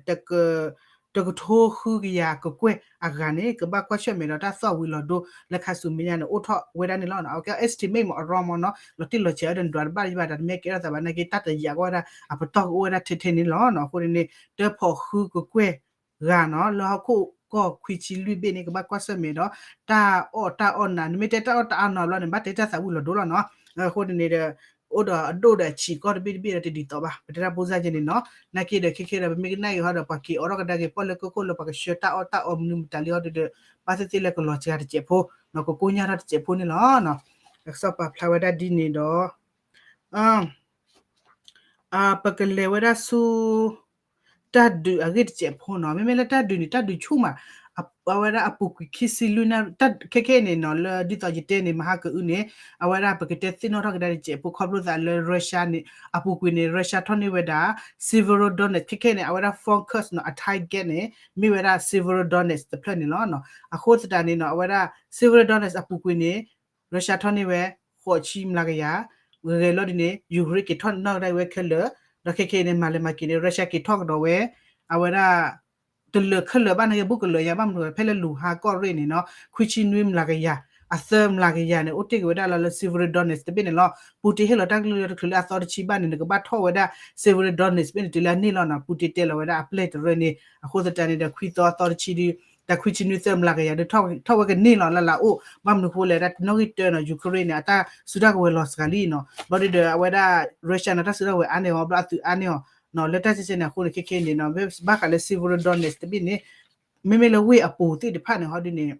တကထိဃုကယၤကကွဲၢ်အဂၤန့ၣ် ကဘၣ်ကွၢ်ဆၢၣ်မဲာ်ဒီးတၢ်သီၣ်ဝံၤလီၤဒိလၢခါဆူမဲာ်ညါန့ၣ် အိၣ်ထီၣ်ဝဲဒၣ်န့ၣ်လီၤ. အဝဲကဲ estimate မ့ၢ်အရီမ့ၢ်နီၤ လီၤတံၢ်လီၤဆဲးဝဲဒီးနဒွးတဘၣ်ယဘၣ် တၢ်တမ့ၢ်ကဲထီၣ်သးဘၣ် နာ်က့တၢ်တယာ်ကီဝဲဒၣ် အပတီၢ်ကအိၣ်ဝဲဒၣ်ထဲထဲန့ၣ်လီၤ. အဃိန့ၣ်န့ၣ် တၢဖီၣ်ဃုကကွဲၢ် ဂၤနီၤ လၢဟီၣ်ခိၣ်ကီၢ်ခွံဆံလွံၢ်ဘ့ၣ်န့ၣ် ကဘၣ်ကွၢ်ဆၢၣ်မဲာ်ဒီး တၢ်အီၣ်တၢ်အီၣ်နး နမ့ၢ်တဲတၢ်အီၣ်တၢ်အီၣ်နးဘျီန့ၣ် ဘၣ်တဲတၢ်သးဝံၤလီၤဒိလီၤနီၤ. အဃိန့ၣ်န့ၣ်ဒီး အိၣ်ဒီးအဒိၣ်ဒီးအဆံးကီၢ်တဘ့ၣ်တဘ့ၣ်ဒီးတဒ်သိးဘၣ် ပတဲတၢ်ဖိစၢ်ကဲန့ၣ်နီၤ. နာ်က့ဒီးခဲခဲဒီး ပမ့ၢ်ကနၣ်က့ၤဟီဒီး ပှၤက့ၤအိးထီၣ်ကဒါက့ၤပီၣ်လဲၣ်ကၢၢ်ခိၣ်လၢပှၤကဆှၢတၢ်အီၣ်တၢ်အီမနုၤမတၤလံဟီဒီး ဘၣ်သ့ၣ်သ့ၣ်လၢကလီၤစှၤတစဲးဖိ နီၤ ကကိညၢ်ထီၣ်တစဲးဖိန့ၣ်လီၤ. ကစီၣ်ပာ်ဖျါဝဲဒၣ်ဒ်န့ၣ်ဒီး ပကလဲၤဝဲဒၣ်ဆူ တၢ်ဒုးအဂ့ၢ်တစဲးဖိနီၤ. မ့မ့ၢ်လၢတၢ်ဒုးန့ၣ် တၢ်ဒုးဆူၣ်မး အဝဲဒၣ်အပူၤကွံာ်ခံဆံလွံၢ်နၣ်ရံၣ် ခဲခဲအံၤန့ၣ်နီၤ လၢဒ်သိးယတဲန့ၣ် မဟါကအုန့ၣ် အဝဲဒၣ်ပကတဲသ့ၣ်နီၣ်ထီၣ်ကဒါတစဲးဖိ ခီဖျိသးလၢ Russia န့ၣ် အပူၤကွံာ်န့ၣ် Russia ထီၣ်န့ၢ်ဝဲဒၣ် Severodonetsk ခဲခဲန့ၣ် အဝဲဒၣ် focus နီၤ အ target န့ၣ် မ့ၢ်ဝဲဒၣ် Severodonetsk တဖျၢၣ်န့ၣ်လီၤ. အဃိသတးန့ၣ်နီၤ အဝဲဒၣ် Severodonetsk အပူၤကွံာ်န့ၣ် Russia ထီၣ်န့ၢ်ဝဲ ဃိးဆံမျးကယၤ, ဂဲၤဂဲၤလီၤဒ်န့ၣ် Ukraine က့ၤထီၣ်နီၣ်ကဒါဝဲခဲလၢာ်, ဒီးခဲခဲအံၤန့ၣ် မၤလဲၤမၤက့ၤန့ၣ် Russia က့ၤထီၣ်ကဒီးဝဲ အဝဲဒၣ် တလၢာ်ခဲလၢာ်ဘၣ်နာ်က့ ဘူးကလၢာ်ညါဘၣ်မနုၤ ဖဲလၢလူၤဟါကီၢ်ရ့ၣ်န့ၣ်နီၤ ခွံဆံနွံမျးကယၤ, အသၢမျးကယၤန့ၣ် အိၣ်တ့ၢ်က့ၤဝဲဒၣ်လီၤလၢ Severodonetsk တဘ့ၣ်န့ၣ်လီၤ. Putin ဟ့ၣ်လီၤတၢ်ကလုၢ်လၢတချုးလၢအသီတဆံဘၣ်န့ၣ် နကဘၣ်ထီၣ်ဝဲဒၣ် Severodonetsk တဘ့ၣ်န့ၣ် တုၤလၢအန့ၢ်လီၤနီၤ. Putin တဲလီၤဝဲဒၣ်အပျဲၢ်တရၢန့ၣ် အဃိသတးန့ၣ်ဒီး ခွံသီအသီတဆံဒု တၢ်ခွံဆံနွံသၢမျးကယၤဒုး ထီၣ်ဝဲကန့ၢ်လီၤလၢ်လၢ်အိၣ် ဘၣ်မနုၤဃိလဲၣ် တၢ်နီၣ်ဂံၢ်တၢနီၤ Ukraine န့ၣ် အတၢ်စုတၢ်ကဝဲၤလီၤစှၤလံနီၤ. ဘျီဒုဒီး အဝဲဒၣ် Russia န့ၣ် တၢ်စုတၢ်ကဝဲၤအါန့ၢ်အီၤ ဘျီအသုးအါန့ၢ်အီၤနီၤ လၢတၢ်စဲစဲန့ၣ် အဃိန့ၣ် ခဲခဲန့ၣ်နီၤ ဘၣ်ဃးလၢ Severodonetsk တဘ့ၣ်န့ၣ် မ့မ့ၢ်လၢဝ့ၢ်အပူၤသ့ၣ်တဖၣ်န့ၣ် ဟီဒုန့ၣ်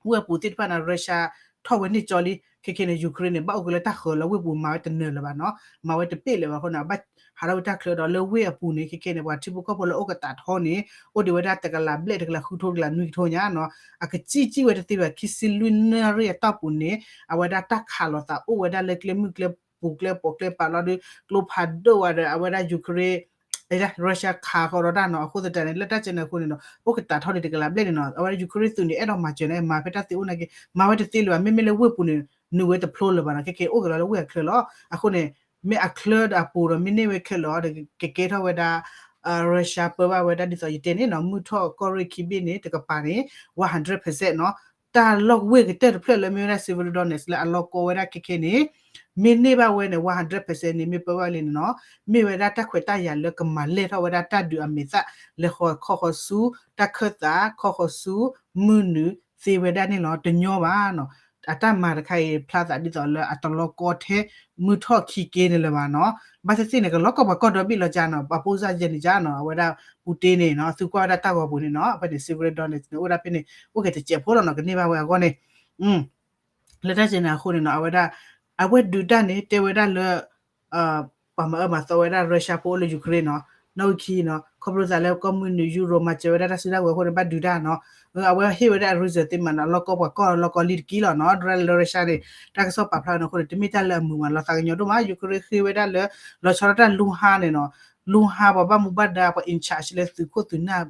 ဝ့ၢ်အပူၤသ့ၣ်တဖၣ်န့ၣ် Russia ထီၣ်ဝဲန့ၢ်ကၠီလံ ခဲခဲန့ၣ် Ukraine န့ၣ် ဘၣ်အိၣ်က့ၤလၢတၢ်ဃၢၤလီၤ ဝ့ၢ်ပူၤမၤဝဲတနၢၤလၢၤဘၣ်နီၤ မၤဝဲတပ့ၢ်လၢၤဘၣ်အဃိန့ၣ် ဘၣ်ဟးထီၣ်ဝဲတၢ်ချၢဒီးလၢဝ့ၢ်အပူၤန့ၣ် ခဲခဲန့ၣ် ပှၤထံဖိကီၢ်ဖိလၢအိၣ်ကသးထီန့ၣ် အိၣ်ဒံးဝဲဒၣ်တကလးဘျဲၣ် တကလးဃုထိ တကလးနွံကထိညါနီၤ အကစံၣ်စံၣ်ဝဲတသ့ဘၣ် ခံဆံလွံၢ်နၣ်ရံၣ်အတီၢ်ပူၤန့ၣ် အဝဲဒၣ်တၢ်ခးလိာ်သးအိၣ်ဝဲဒၣ်လၢကျဲမုၢ်ကျဲပူၤကျဲပိာ်ကျဲပၤလီၤဒုး ကျိဖးဒိၣ်ဝဲဒီး အဝဲဒၣ် Ukraine Russia ခးဃီဒီးတၢ်နီၤ အဃိသတးန့ၣ် လၢတၢ်စဲန့ၣ်အဃိန့ၣ်နီၤ အိၣ်ကသးထီဒံးတကလးဘျဲၣ်န့ၣ်နီၤ အဝဲဒၣ် Ukraine သုးန့ၣ် အဲၣ်ဒိးမၤစၢၤန့ၣ် မၤဖဲတၢ်သ့အိၣ်နာ်က့ မၤဝဲတသ့လၢၤဘၣ် မ့မ့ၢ်လၢဝ့ၢ်ပူၤန့ၣ် နုာ်ဝဲတဖျိလၢၤဘၣ်နီၤ ခဲခဲအိၣ်က့ၤလီၤလၢဝ့ၢ်အချၢလီၤ အဃိန့ၣ် မ့ၢ်အချၢဒီးအပူၤဒီးမ့ၢ်န့ၢ်ဝဲခဲလၢာ်ဒီး ကကဲထီၣ်ဝဲဒၣ် Russia ပၢဘၣ်ဝဲဒၣ်ဒ်သိးယတဲန့ၣ်နီၤ မုၢ်ထီၣ်ကီၢ်ရ့ၣ်ခံဘ့ၣ်န့ၣ် တကပၤန့ၣ် one hundred percent နီၤ တၢ်လီၢ်ဝ့ၢ်ကတၢၢ်တဖျၢၣ်လၢမ့ၢ်ဝဲဒၣ် Severodonetsk လၢအလီၢ်ကီဝဲဒၣ်ခဲခဲန့ၣ် မ့ၢ်န့ၢ်ဘၣ်ဝဲန့ၣ် one hundred percent န့ၣ် မ့ၢ်ပၢဘၣ်လံန့ၣ်နီၤ မ့ၢ်ဝဲဒၣ်တၢ်ခွဲးတၢ်ယာ်လၢကမၤလဲၢ်ထီၣ်ဝဲဒၣ်တၢ်ဒုးအမဲာ်သၣ် လဲၤဃီၤခီဃီၤဆူ တၢ်ခၢၣ်သး ခီဃီၤဆူ မုၢ်နုာ်သ့ဝဲဒၣ်န့ၣ်လီၤ တညီဘၣ်နီၤ အတၢ်မၤတခါအံၤ ဖျါသးဒ်သိးလၢအတလီၤကီထဲ မုၢ်ထီၣ်ခံက့န့ၣ်လၢၤဘၣ်နီၤ. ဘၣ်သ့ၣ်သ့ၣ်န့ၣ် ကလီၤကီပှၤကီၢ်ဒီဘ့ၣ်လီၤကၢ်နီၤ, ပှၤဖိစၢ်ယဲၢ်န့ၣ်ကၢ်နီၤ, အဝဲဒၣ် Putin န့ၣ်နီၤ, သုကွၢ်ဝဲဒၣ်တၢ်ဂီၤပူၤန့ၣ်နီၤ, ဖဲန့ၣ် Severodonetsk န့ၣ် အိၣ်ဝဲဒၣ်ဖဲန့ၣ် အိၣ်က့ၤတစဲးဖိလီၤနီၤ, ကန့ၢ်ဘၣ်ဝဲအဂီၢ်န့ၣ် လၢတၢ်စဲန့ၣ်အဃိန့ၣ်နီၤ, အဝဲဒၣ် အဝဲဒုးတၢ်န့ၣ် တဲဝဲဒၣ်လၢ ပှၤမၤအၢမၤသီဝဲဒၣ် Russia ဖိအိၣ်လၢ Ukraine နီၤ, နီၣ်ဂံၢ်ခံနီၤ, ခီဖျိသးလၢကီၢ်မုၢ်နုာ် Europe မၤစၢၤဝဲဒၣ်တၢ်စုတၢ်ကဝဲၤအဃိန့ၣ် ဘၣ်ဒုးတၢ်နီၤ, အဝဲဟ့ၣ်ဝဲဒၣ် reason သ့မးနီၤ, လီၤကီပှၤကီၢ်လီၤကီလံတက့ၢ်လီၤနီၤ, ဒ်လၢ Russia န့ၣ် တၢ်ကစီၣ်ပာ်ဖျါန့ၣ်အဃိန့ၣ် တမ့ၢ်တၢ်လၢအမုာ်မးလီၤသးကညီၤဒိၣ်မး, Ukraine ဃ့ဝဲဒၣ်လၢ လီၤဆီဒၣ်တၢ် Luhansk န့ၣ်နီၤ, Luhansk ပှၤဘၣ်မူဘၣ်ဒါ ပှၤ in charge လၢသုးခိၣ်သုးနၢ်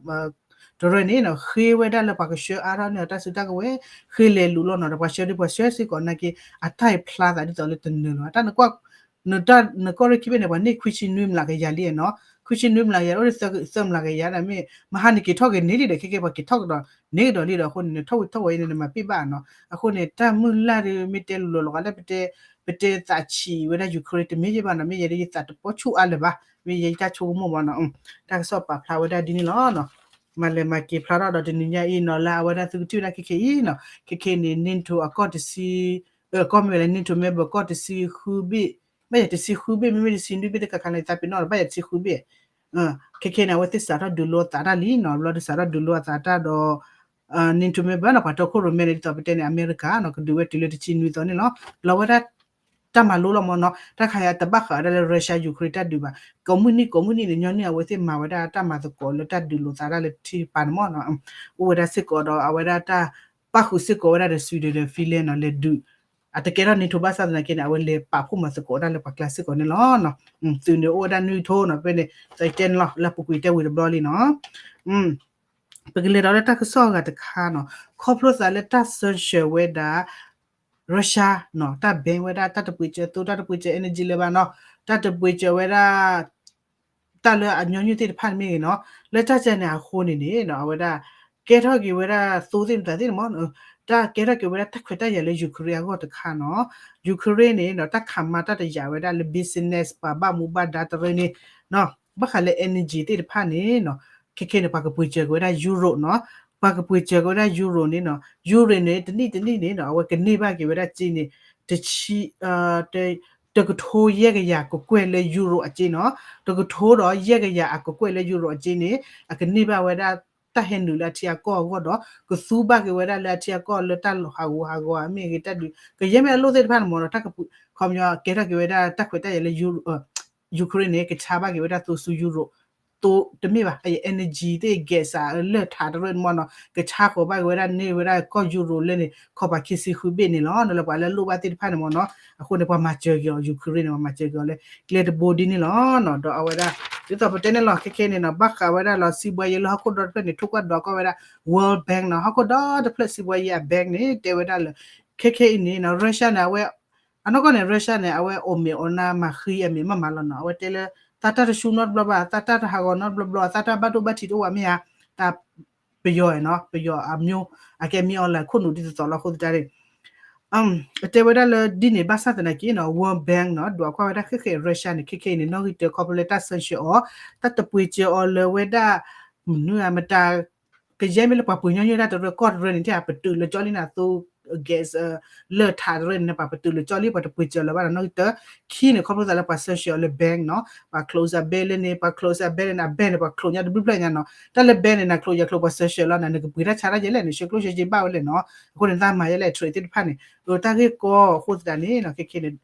တရၢန့ၣ်နီၤ, ဃ့ဝဲဒၣ်လၢပှၤကဆှၢအါထီၣ်န့ၢ်အီၤတၢ်စုတၢ်ကဝဲၤ, ဃ့လဲၤလူၤလီၤနီၤ, ဒီးပှၤဆှၢဒ်ပှၤဆှၢစ့ၢ်ကီးနာ်က့ အတၢ်အံၤဖျါသးဒ်သိးလၢတနၢၤလီၤ, တၢ်နကွၢ် နကီၢ်ရ့ၣ်ခံဘ့ၣ်န့ၣ် ပှၤန့ၢ်ခွံဆံနွံမျးကယၤလံနီၤ, ခွံဆံနွံမျးကယၤ အိၣ်ဒ်သၢမျးကယၤဒ်မ့ၢ် မဟါန့ၣ်က့ၤထီၣ်က့ၤန့ၢ်လံဒီး ခဲကဲပှၤက့ၤထီၣ်ကဒီးန့ၢ်ကဒီးလံဒီး အဃိန့ၣ် နထီၣ်ဝံၤထီၣ်ဝဲအံၤန့ၣ် နမၤပ့ၢ်ဘၣ်နီၤ, အဃိန့ၣ် တၢ်မုၢ်လၢ်ဒီး မ့ၢ်တဲလိၤလိၤလီၤကီးလၢ ပတဲသးဆံးဝဲဒၣ် Ukraine တမ့ၢ်ယဲဘၣ်နီၤ, မ့ၢ်ယဲဒၣ်ယသးတပီၣ်ဆူၣ်အါလၢၤဘၣ်, မ့ၢ်ယဲယတၢ်ဆိကမိၣ်မးနီၤ, တၢ်ကစီၣ်ပာ်ဖျါဝဲဒၣ်ဒ်န့ၣ်လီၤနီၤ, မၤလဲၤမၤက့ၤဖျါထီၣ်ဒီးတနံၤညါအံၤနီၤ လၢအဝဲဒၣ်သုကထံၣ်ဝဲဒၣ်ခဲခဲအံၤနီၤ, ခဲခဲန့ၣ် NATO အကီၢ်တဆံ ကီၢ်မ့ၢ်ဝဲလၢ NATO member ကီၢ်တဆံဃုဘ့ၣ်, ဘၣ်ယဲတဆံဃုဘ့ၣ် မ့မ့ၢ်တဆံနွံဘ့ၣ်တခါခါန့ၣ် သးပ့ၤနီၣ်ဒီး ဘၣ်ယဲတဆံဃုဘ့ၣ်, ခဲခဲန့ၣ် အဝဲသ့ၣ်စးထီၣ်ဒုးလိအသးတၢ်လံနီၤ, ဘျီဒီးစးထီၣ်ဒုးလိအသးတၢ်ဒီး NATO member နီၤ, ပှၤတီခိၣ်ရိၣ်မဲန့ၣ် ဒ်သိးပတဲန့ၣ် အမဲရကၤနီၤ, ကဒုးဝဲတုၤလၢတဆံနွံသီန့ၣ်လီၤ, လီၤဝဲဒၣ် တၢ်မၤလိလီၤမးနီၤ, တၢ်ခါအံၤတဘၣ်ဃးဝဲဒၣ်လၢ Russia Ukraine တၢ်ဒုးဘၣ်, ကိးမုၢ်နံၤကိးမုၢ်နံၤန့ၣ် ညီနုၢ်အဝဲသ့ၣ်မၤဝဲဒၣ်တၢ်မၤသကိးလၢ တၢ်ဒုးလိာ်သးဒၣ်လၢထံပၤန့ၣ်မးနီၤ, အိၣ်ဝဲဒၣ်စ့ၢ်ကီးဒီး အဝဲဒၣ်တၢ်ပၣ်ဃုာ်စ့ၢ်ကီးဝဲဒၣ်ဒီး Sweden ဒီး Finland နီၤ, လဲၤဒုး အတကဲထီၣ် NATO ဘၣ်ဆၣ်သနာ်က့န့ၣ် အဝဲလဲၤပာ်ဖှိၣ်မၤသကိးဝဲဒၣ်လၢပှၤကျါစ့ၢ်ကီးန့ၣ်လီၤ. သုးန့ၣ်အိၣ်ဝဲဒၣ်နွံထိနီၤ, ဖဲန့ၣ် သီတဲန့ၣ်လီၤ, လၢပူၤကွံာ်တဲဝံၤတဘျီလံနီၤ, ပကလဲၤဒီးလၢတၢ်ကစီၣ်အဂၤတခါနီၤ, ခီဖျိသးလၢတၢ် sanction ဝဲဒၣ် Russia နီၤ, တၢ် ban ဝဲဒၣ် တၢ်တပှ့ၤစၢၤသိ, တၢ်တပှ့ၤစၢၤ energy လၢၤဘၣ်နီၤ, တၢ်တပှ့ၤစၢၤဝဲဒၣ် တၢ်လၢအညီနုၢ်သ့ၣ်တဖၣ်န့ၣ်မ့ၢ်ဂ့ၤနီၤ, လၢတၢ်ကဲန့ၣ်အဃိန့ၣ်န့ၣ်နီၤ, အဝဲဒၣ် ကဲထီၣ်က့ၤဝဲဒၣ်သိသ့ၣ်မတၤသ့ၣ်န့ၣ်မး, တၢ်ကဲထီၣ်က့ၤဝဲဒၣ်တၢ်ခွဲးတၢ်ယာ်လၢ Ukraine အဂီၢ်တခါနီၤ, Ukraine န့ၣ်နီၤ တၢ်ခးမၤတၢ်တယာ်ဝဲဒၣ်လၢ business ပှၤဘၣ်မူဘၣ်ဒါတရၢန့ၣ်နီၤ, ဘၣ်ဃးလၢ energy သ့ၣ်တဖၣ်န့ၣ်နီၤ, ခဲခဲန့ၣ် ပှၤကပှ့ၤစၢၤက့ၤဝဲဒၣ် Europe နီၤ, ပှၤကပှ့ၤစၢၤက့ၤဝဲဒၣ် Europe န့ၣ်နီၤ, Ukraine န့ၣ် တနံၣ်တနံၣ်န့ၣ်နီၤ အဝဲကန့ၢ်ဘၣ်က့ၤဝဲဒၣ်စ့န့ၣ် တဆံ တကထိယဲၢ်ကယၤကကွဲၢ်လၢ Europe အစ့နီၤ, တကထိဒီးယဲၢ်ကယၤအကကွဲၢ်လၢ Europe အစ့န့ၣ် အကန့ၢ်ဘၣ်ဝဲဒၣ်တၢ်ဟဲနုာ်လၢအထံအကီၢ်အဂီၢ်ဒီး ကသူဘၣ်က့ၤဝဲဒၣ်လၢအထံအကီၢ်လၢတၢ်ဟးဂူာ်ဟးဂီၤမ့ၢ်ဂ့ၤ တၢ်ဒုး ကယဲၢ်မ့ၢ်အလိၣ်သ့ၣ်တဖၣ်န့ၣ်မးနီၤ, တၢ်ကပှ့ၤ ခီပညီကဲထီၣ်က့ၤဝဲဒၣ်တၢ်ခွဲးတၢ်ယာ်လၢ Ukraine န့ၣ် ကဆါဘၣ်က့ၤဝဲဒၣ်သိဆူ Europe သိတမ့ၢ်ဘၣ် အ energy သ့ၣ် gas အလၢၢ်ထးတရၢန့ၣ်မးနီၤ ကဆါဃီၤဘၣ်က့ၤဝဲဒၣ်န့ၢ်ဝဲဒၣ်ကီၢ် Europe လၢန့ၣ် ခီပၤခံဆံဃုဘ့ၣ်န့ၣ်လီၤ. လၢပှၤလၢလိၣ်ဘၣ်သ့ၣ်တဖၣ်န့ၣ်မးနီၤ အဃိန့ၣ် ပှၤမၤစၢၤက့ၤအီၤ Ukraine န့ၣ် ပှၤမၤစၢၤက့ၤအီၤလၢကျဲတဘိဒ်န့ၣ်လီၤ. ဒီးအဝဲဒၣ် ဒ်သိးပတဲန့ၣ်လီၤ ခဲခဲန့ၣ်နီၤ ဘၣ်ဃးဝဲဒၣ်လီၤ စံးဘှါယဲလၢဟီၣ်ခိၣ်ဒီတဖျၢၣ်န့ၣ် ထိၣ်ကွၢ်ဒွးကွၢ်ဝဲဒၣ် World Bank နီၤ ဟီၣ်ခိၣ်ဒီတဖျၢၣ်စံးဘှါယဲအ bank န့ၣ် တဲဝဲဒၣ်လၢ ခဲခဲအံၤန့ၣ်နီၤ Russia န့ၣ် အဝဲ အနီၢ်ကီၢ်န့ၣ် Russia န့ၣ် အဝဲအိၣ်မ့ၤအိၣ်နါမၤဃံအမ့ၤမးမးလီၤနီၤ အဝဲတဲလၢ သးတၢ်တဆူနီတဘျီဘၣ် သးတၢ်တဟးဂီၤနီတဘျီဘျီ သးတၢ်ဘၣ်ဒိဘၣ်ထံးတအိၣ်ဘၣ်မ့ၢ်ဧါ တၢ်ပယီၤနီၤ ပယီၤအမျိုး အကဲမ့ၢ်အီၤလၢခိၣ်နူာ်ဒ်သိးသိးလီၤအဃိသတးန့ၣ် အတဲဝဲဒၣ်လၢဒ်န့ၣ်ဘၣ်ဆၣ်သနာ်က့နီၤ World Bank နီၤ ဒွးကွၢ်ဝဲဒၣ်ခဲခဲအံၤ Russia န့ၣ် ခဲခဲအံၤန့ၣ် နီၣ်ဂံၢ်တၢ ခီဖျိလၢတၢ် sanction အီၤ တၢ်တပှ့ၤစၢၤအီၤလၢဝဲဒၣ် မနုၤမတၤ ကယဲၢ်မ့ၢ်လၢပှၤပှ့ၤညီနုၢ်တၢ်တရၢကီၢ်တရၢန့ၣ် တဲပတုာ်လၢကၠီလံနၤသိ gas လၢၢ်ထးတရၢန့ၣ် ပှၤပတုာ်လၢကၠီလံ ပှၤတပှ့ၤစၢၤလၢၤဘၣ်နီၤ နီၣ်ဂံၢ်တၢ ခံန့ၣ် ခီဖျိသးလၢပှၤ sanction အီၤလၢ bank နီၤ ပှၤ close အ bank လၢန့ၣ် ပှၤ close အ bank လၢန့ၣ် အ bank န့ၣ် ပှၤ close ညါတဘျုးဖျၢၣ်ညါနီၤ တၢ်လၢ bank န့ၣ် န close ယ close ပှၤ sanction လီၤနၤ နကပှ့ၤတၢ်ဆါတၢ်ယဲလဲၣ် နဆှၢကျိၣ်ဆှၢစ့ဘၣ်ဝဲလဲၣ်နီၤ အဃိန့ၣ် သးမၤယဲလဲၣ် trade သ့ၣ်တဖၣ်န့ၣ် အတၢ်ဂ့ၢ်ကီအဃိသတးန့ၣ်နီၤ ခဲခဲန့ၣ်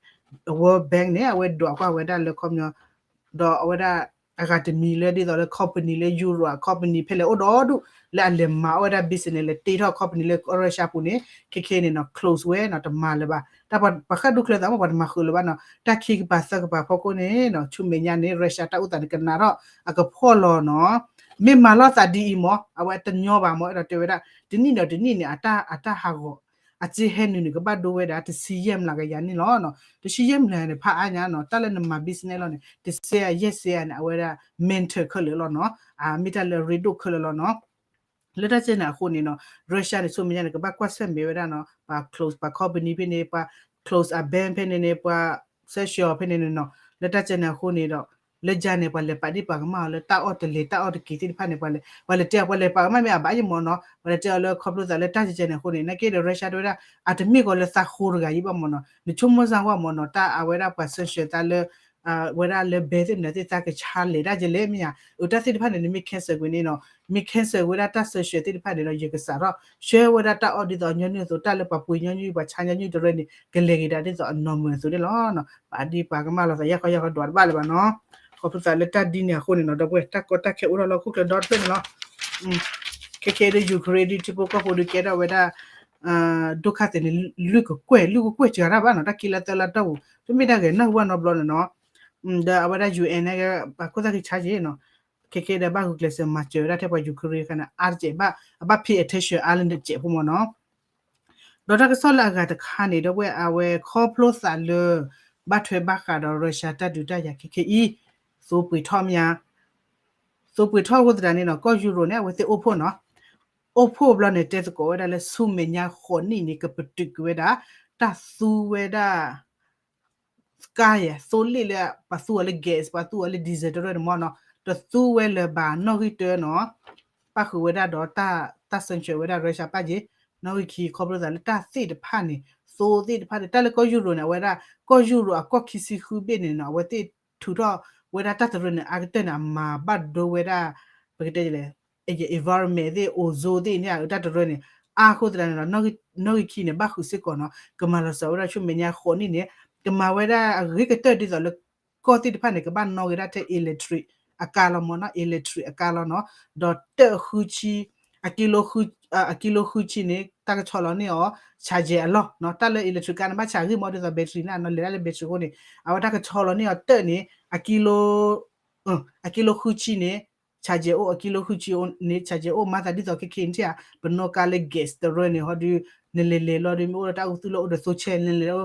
World Bank န့ၣ် အဝဲဒွးကွၢ်ဝဲဒၣ်လၢခီပညီ ဒီးအဝဲဒၣ် အဂၤတမံၤလၢဒ်သိးလၢ company လၢ Europe အ company ဖဲလဲၣ်အိၣ်ဒီဒူၣ် လၢအလဲၤမၤအီၣ်ဝဲဒၣ် business လဲၤတ့ထီၣ် company လၢ Russia ပူၤန့ၣ် ခဲခဲန့ၣ်နီၤ close ဝဲနီၤ တမၤလၢၤဘၣ် တၢ်ပှၤဃၣ်ဒူၣ်ချၢသးမ့ၢ်ပှၤတမၤဃုာ်လၢၤဘၣ်နီၤ တၢ်ခံကပၤသၢကပၤဖီခိၣ်န့ၣ်နီၤ ဆူမဲာ်ညါန့ၣ် Russia တၢ်အိၣ်သးန့ၣ် ကနးထီၣ်အကဖီၣ်လီၤနီၤ မ့ၢ်မၤလီၤသးဒ်အံၤမး အဝဲတညီဘၣ်မး အဲၣ်ဒိးတဲဝဲဒၣ် တနံၣ်ဒီးတနံၣ်န့ၣ် အတၢ် အတၢ်ဟးဂီၤ အစ့ဟဲနုာ်န့ၣ် ကဘၣ်ဒိဝဲဒၣ် တဆံယဲၢ်မျးကယၤန့ၣ်လီၤ. တဆံယဲၢ်မျးန့ၣ် ဖးအါညါနီၤ တၢ်လၢနမၤ business လီၤန့ၣ် တဆဲယဲၢ်ဆဲန့ၣ် အဝဲဒၣ် mental ခဲလၢာ်လီၤနီၤ အမ့ၢ်တၢ်လၢအရ့ဒိၣ်ခဲလၢာ်လီၤနီၤ လၢတၢ်စဲန့ၣ်အဃိန့ၣ်နီၤ Russia န့ၣ် ဆူမဲာ်ညါန့ၣ် ကဘၣ်ကွၢ်ဆၢၣ်မဲာ်ဝဲဒၣ်နီၤ ပှၤ close ပှၤ company ဖဲန့ၣ် ပှၤ close အ bank ဖဲန့ၣ်န့ၣ် ပှၤ sanction ဖဲန့ၣ်န့ၣ်နီၤ လၢတၢ်စဲန့ၣ်အဃိန့ၣ်ဒီး လၢယၤန့ၣ် ပှၤလဲၤပာ်ဒံးပာ်ကမၣ်အီၤလၢတၢ်အီၣ်တလဲၤတၢ်အီၣ်တက့ၤသ့ၣ်တဖၣ်န့ၣ် ပှၤလဲၤ ပှၤလဲၤတဲအီၤ ပှၤလဲၤပာ်ကမၣ်မ့ၢ်အဘၣ်ယမီၢ်နီၤ ပှၤလဲၤတဲအီၤလၢခီဖျိသးလၢတၢ်ကဲကဲန့ၣ်အဃိန့ၣ် နာ်က့ဒီး Russia တဲဝဲဒၣ် အတမ့ၢ်ကီးလၢသးဃိတဂၤအံၤဘၣ်မီၢ်နီၤ နဆိကမိၣ်စၢ်ဝဲမီၢ်နီၤ တၢ်အဝဲဒၣ်ပှၤ sanction သးလၢ ဝဲဒၣ်လၢဘဲသ့ၣ်မနုၤသ့ၣ်သးကဆါလဲၤဒၣ်ကလဲၣ်မ့ၢ်ဧါ အတၢ်သ့ၣ်တဖၣ်န့ၣ် နမ့ၢ် cancel ကွံာ်န့ၣ်နီၤ မ့ၢ် cancel ဝဲဒၣ်တၢ် sanction သ့ၣ်တဖၣ်န့ၣ်ဒီး ယကစးထီၣ်ဆှၢဝဲဒၣ်တၢ်အီၣ်ဒ်သိးညီနုၢ်အသိး တၢ်လၢပှၤပှ့ၤညီနုၢ် ပှၤဆါညီနုၢ်တရၢန့ၣ် ကလဲၤက့ၤဒၣ်ဒ်သိးအ normal အသိးန့ၣ်လီၤ. ပာ်ဒံးပာ်ကမၣ်လီၤသး ယၢ်ခီယၢ်ခီဒွးတဘၣ်လၢၤဘၣ်နီၤ ခီဖျိသးလၢတၢ်ဒ်န့ၣ်အဃိန့ၣ်နီၤ ဒီပုၢ်ဝဲၢ် တၢ်ကီတၢ်ခဲအိၣ်ထီၣ်လၢဟီၣ်ခိၣ်ချၢဒီတဖျၢၣ်န့ၣ်လီၤ. ခဲခဲဒီး Ukraine ဒ်ထံဖိကီၢ်ဖိဒုးကဲထီၣ်ဝဲဒၣ် ဒိၣ်ခါသ့ၣ်န့ၣ် လွံၢ်ကကွဲၢ် လွံၢ်ကကွဲၢ်စှၤတၢ်ဘၣ်နီၤ တၢ်ခံလါသၢလါတီၢ်ပူၤ တမ့ၢ်တၢ်ဂဲၤနၢ်ဟူဘၣ်နီတဘျီန့ၣ်နီၤ ဒီးအဝဲဒၣ် UN န့ၣ် ပှၤခိၣ်သၣ်ခံဆါက့ၤနီၤ ခဲခဲဒီးဘၣ်ဂုာ်ကျဲးစၢးမၤစၢၤဝဲဒၣ်ထဲပှၤ Ukraine ခါန့ၣ် အါတကဲးဘၣ် အဘၣ် pay attention အါလၢနကဲးဖိမီၢ်နီၤ ဒီးတၢ်ကစီၣ်လၢအဂၤတခါန့ၣ် ဒီပုၢ်ဝဲၢ် အဝဲခီဖျိသးလၢ ဘၣ်ထွဲဘၣ်ဃးဒီး Russia တၢ်ဒုးတၢ်ယၤခဲခဲအံၤ သိပှ့ၤထီၣ်မ့ၢ်ဧါ သိပှ့ၤထီၣ်အဃိသတးန့ၣ်နီၤ ကီၢ်ယူရိၤန့ၣ် အဝဲသ့ၣ်အိၣ်ဖှိၣ်နီၤ အိၣ်ဖှိၣ်ဘျီန့ၣ် တဲသကိးဝဲဒၣ်လၢဆူမဲာ်ညါဃိးနံၣ်န့ၣ် ကပတုာ်ကွံာ်ဝဲဒၣ် တၢ်သူဝဲဒၣ် ကါယဲ သိလ့ၣ်လၢ ပှၤသူအီၤလၢ gas ပှၤသူအီၤလၢ diesel တရၢန့ၣ်မီၢ်နီၤ တသူဝဲလၢၤဘၣ်နီၣ်ဂံၢ်တၢနီၤ ပၣ်ဃုာ်ဝဲဒၣ်ဒီးတၢ် တၢ် sanction ဝဲဒၣ် Russia ပၣ်က့ၤ နီၣ်ဂံၢ်ခံ ခီဖျိသးလၢတၢ်သ့ၣ်တဖၣ်န့ၣ် သိသ့ၣ်တဖၣ်န့ၣ် တၢ်လၢကီၢ်ယူရိၤန့ၣ် အဝဲဒၣ် ကီၢ်ယူရိၤအကီၢ်ခံဆံဃုဘ့ၣ်န့ၣ်နီၤ အဝဲသ့ၣ်ထုးထီၣ်ဝဲဒၣ်တၢ်တရၢန့ၣ် အါကတၢၢ်န့ၣ် အမၤဘၣ်ဒိဝဲဒၣ် ပကတဲလဲၣ် environment သ့ၣ် ozone သ့ၣ်န့ၣ် အတၢ်တရၢန့ၣ် အါဃိသတးန့ၣ်ဒီး နီၣ်ဂံၢ်ခံန့ၣ် ဘၣ်ဃုာ်စ့ၢ်ကီးနီၤ ကမၤလီၤစၢၤဝဲဒၣ်ဆူမဲာ်ညါဃိးနံၣ်န့ၣ် ကမၤဝဲဒၣ်အဂ့ၤကတၢၢ်ဒ်သိးလၢ ကီၢ်သ့ၣ်တဖၣ်န့ၣ် ကဘၣ်နီၣ်က့ၤဒၣ်ထဲ electric အကါလီၤမီၢ်နီၤ electric အကါလီၤနီၤ ဒီးတၢၣ်ဃုဆံ အကံလိ အကံလိဃုဆံန့ၣ် တၢ်ကဆီလီၤန့ၢ်အီၤ charge အလီၢ်နီၤ တၢ်လၢ electric ကါန့ၣ် ဘၣ်ဆၣ်ဂံၢ်မီၢ်ဒ်သိး battery န့ၣ်နီၤ လဲၤဒၣ်လၢ battery အဃိန့ၣ် အဝဲတၢ်ကဆီလီၤန့ၢ်အီၤတၢၣ်န့ၣ် အကံလိ အကံလိဃုဆံန့ၣ် charge အိၣ် အကံလိဃုဆံန့ၣ် charge အိၣ် မၤသးဒ်သိးခဲခဲအံၤန့ၣ် ပနီၣ်ကါလၢ gas တရၢန့ၣ် ဟီဒီး နလဲၤလဲၤလီၤဒီး မ့ၢ်အိၣ်ဒီးတၢ်အိၣ်သူလီၢ်အိၣ်ဒီးသိဆဲး နလဲၤလီၤ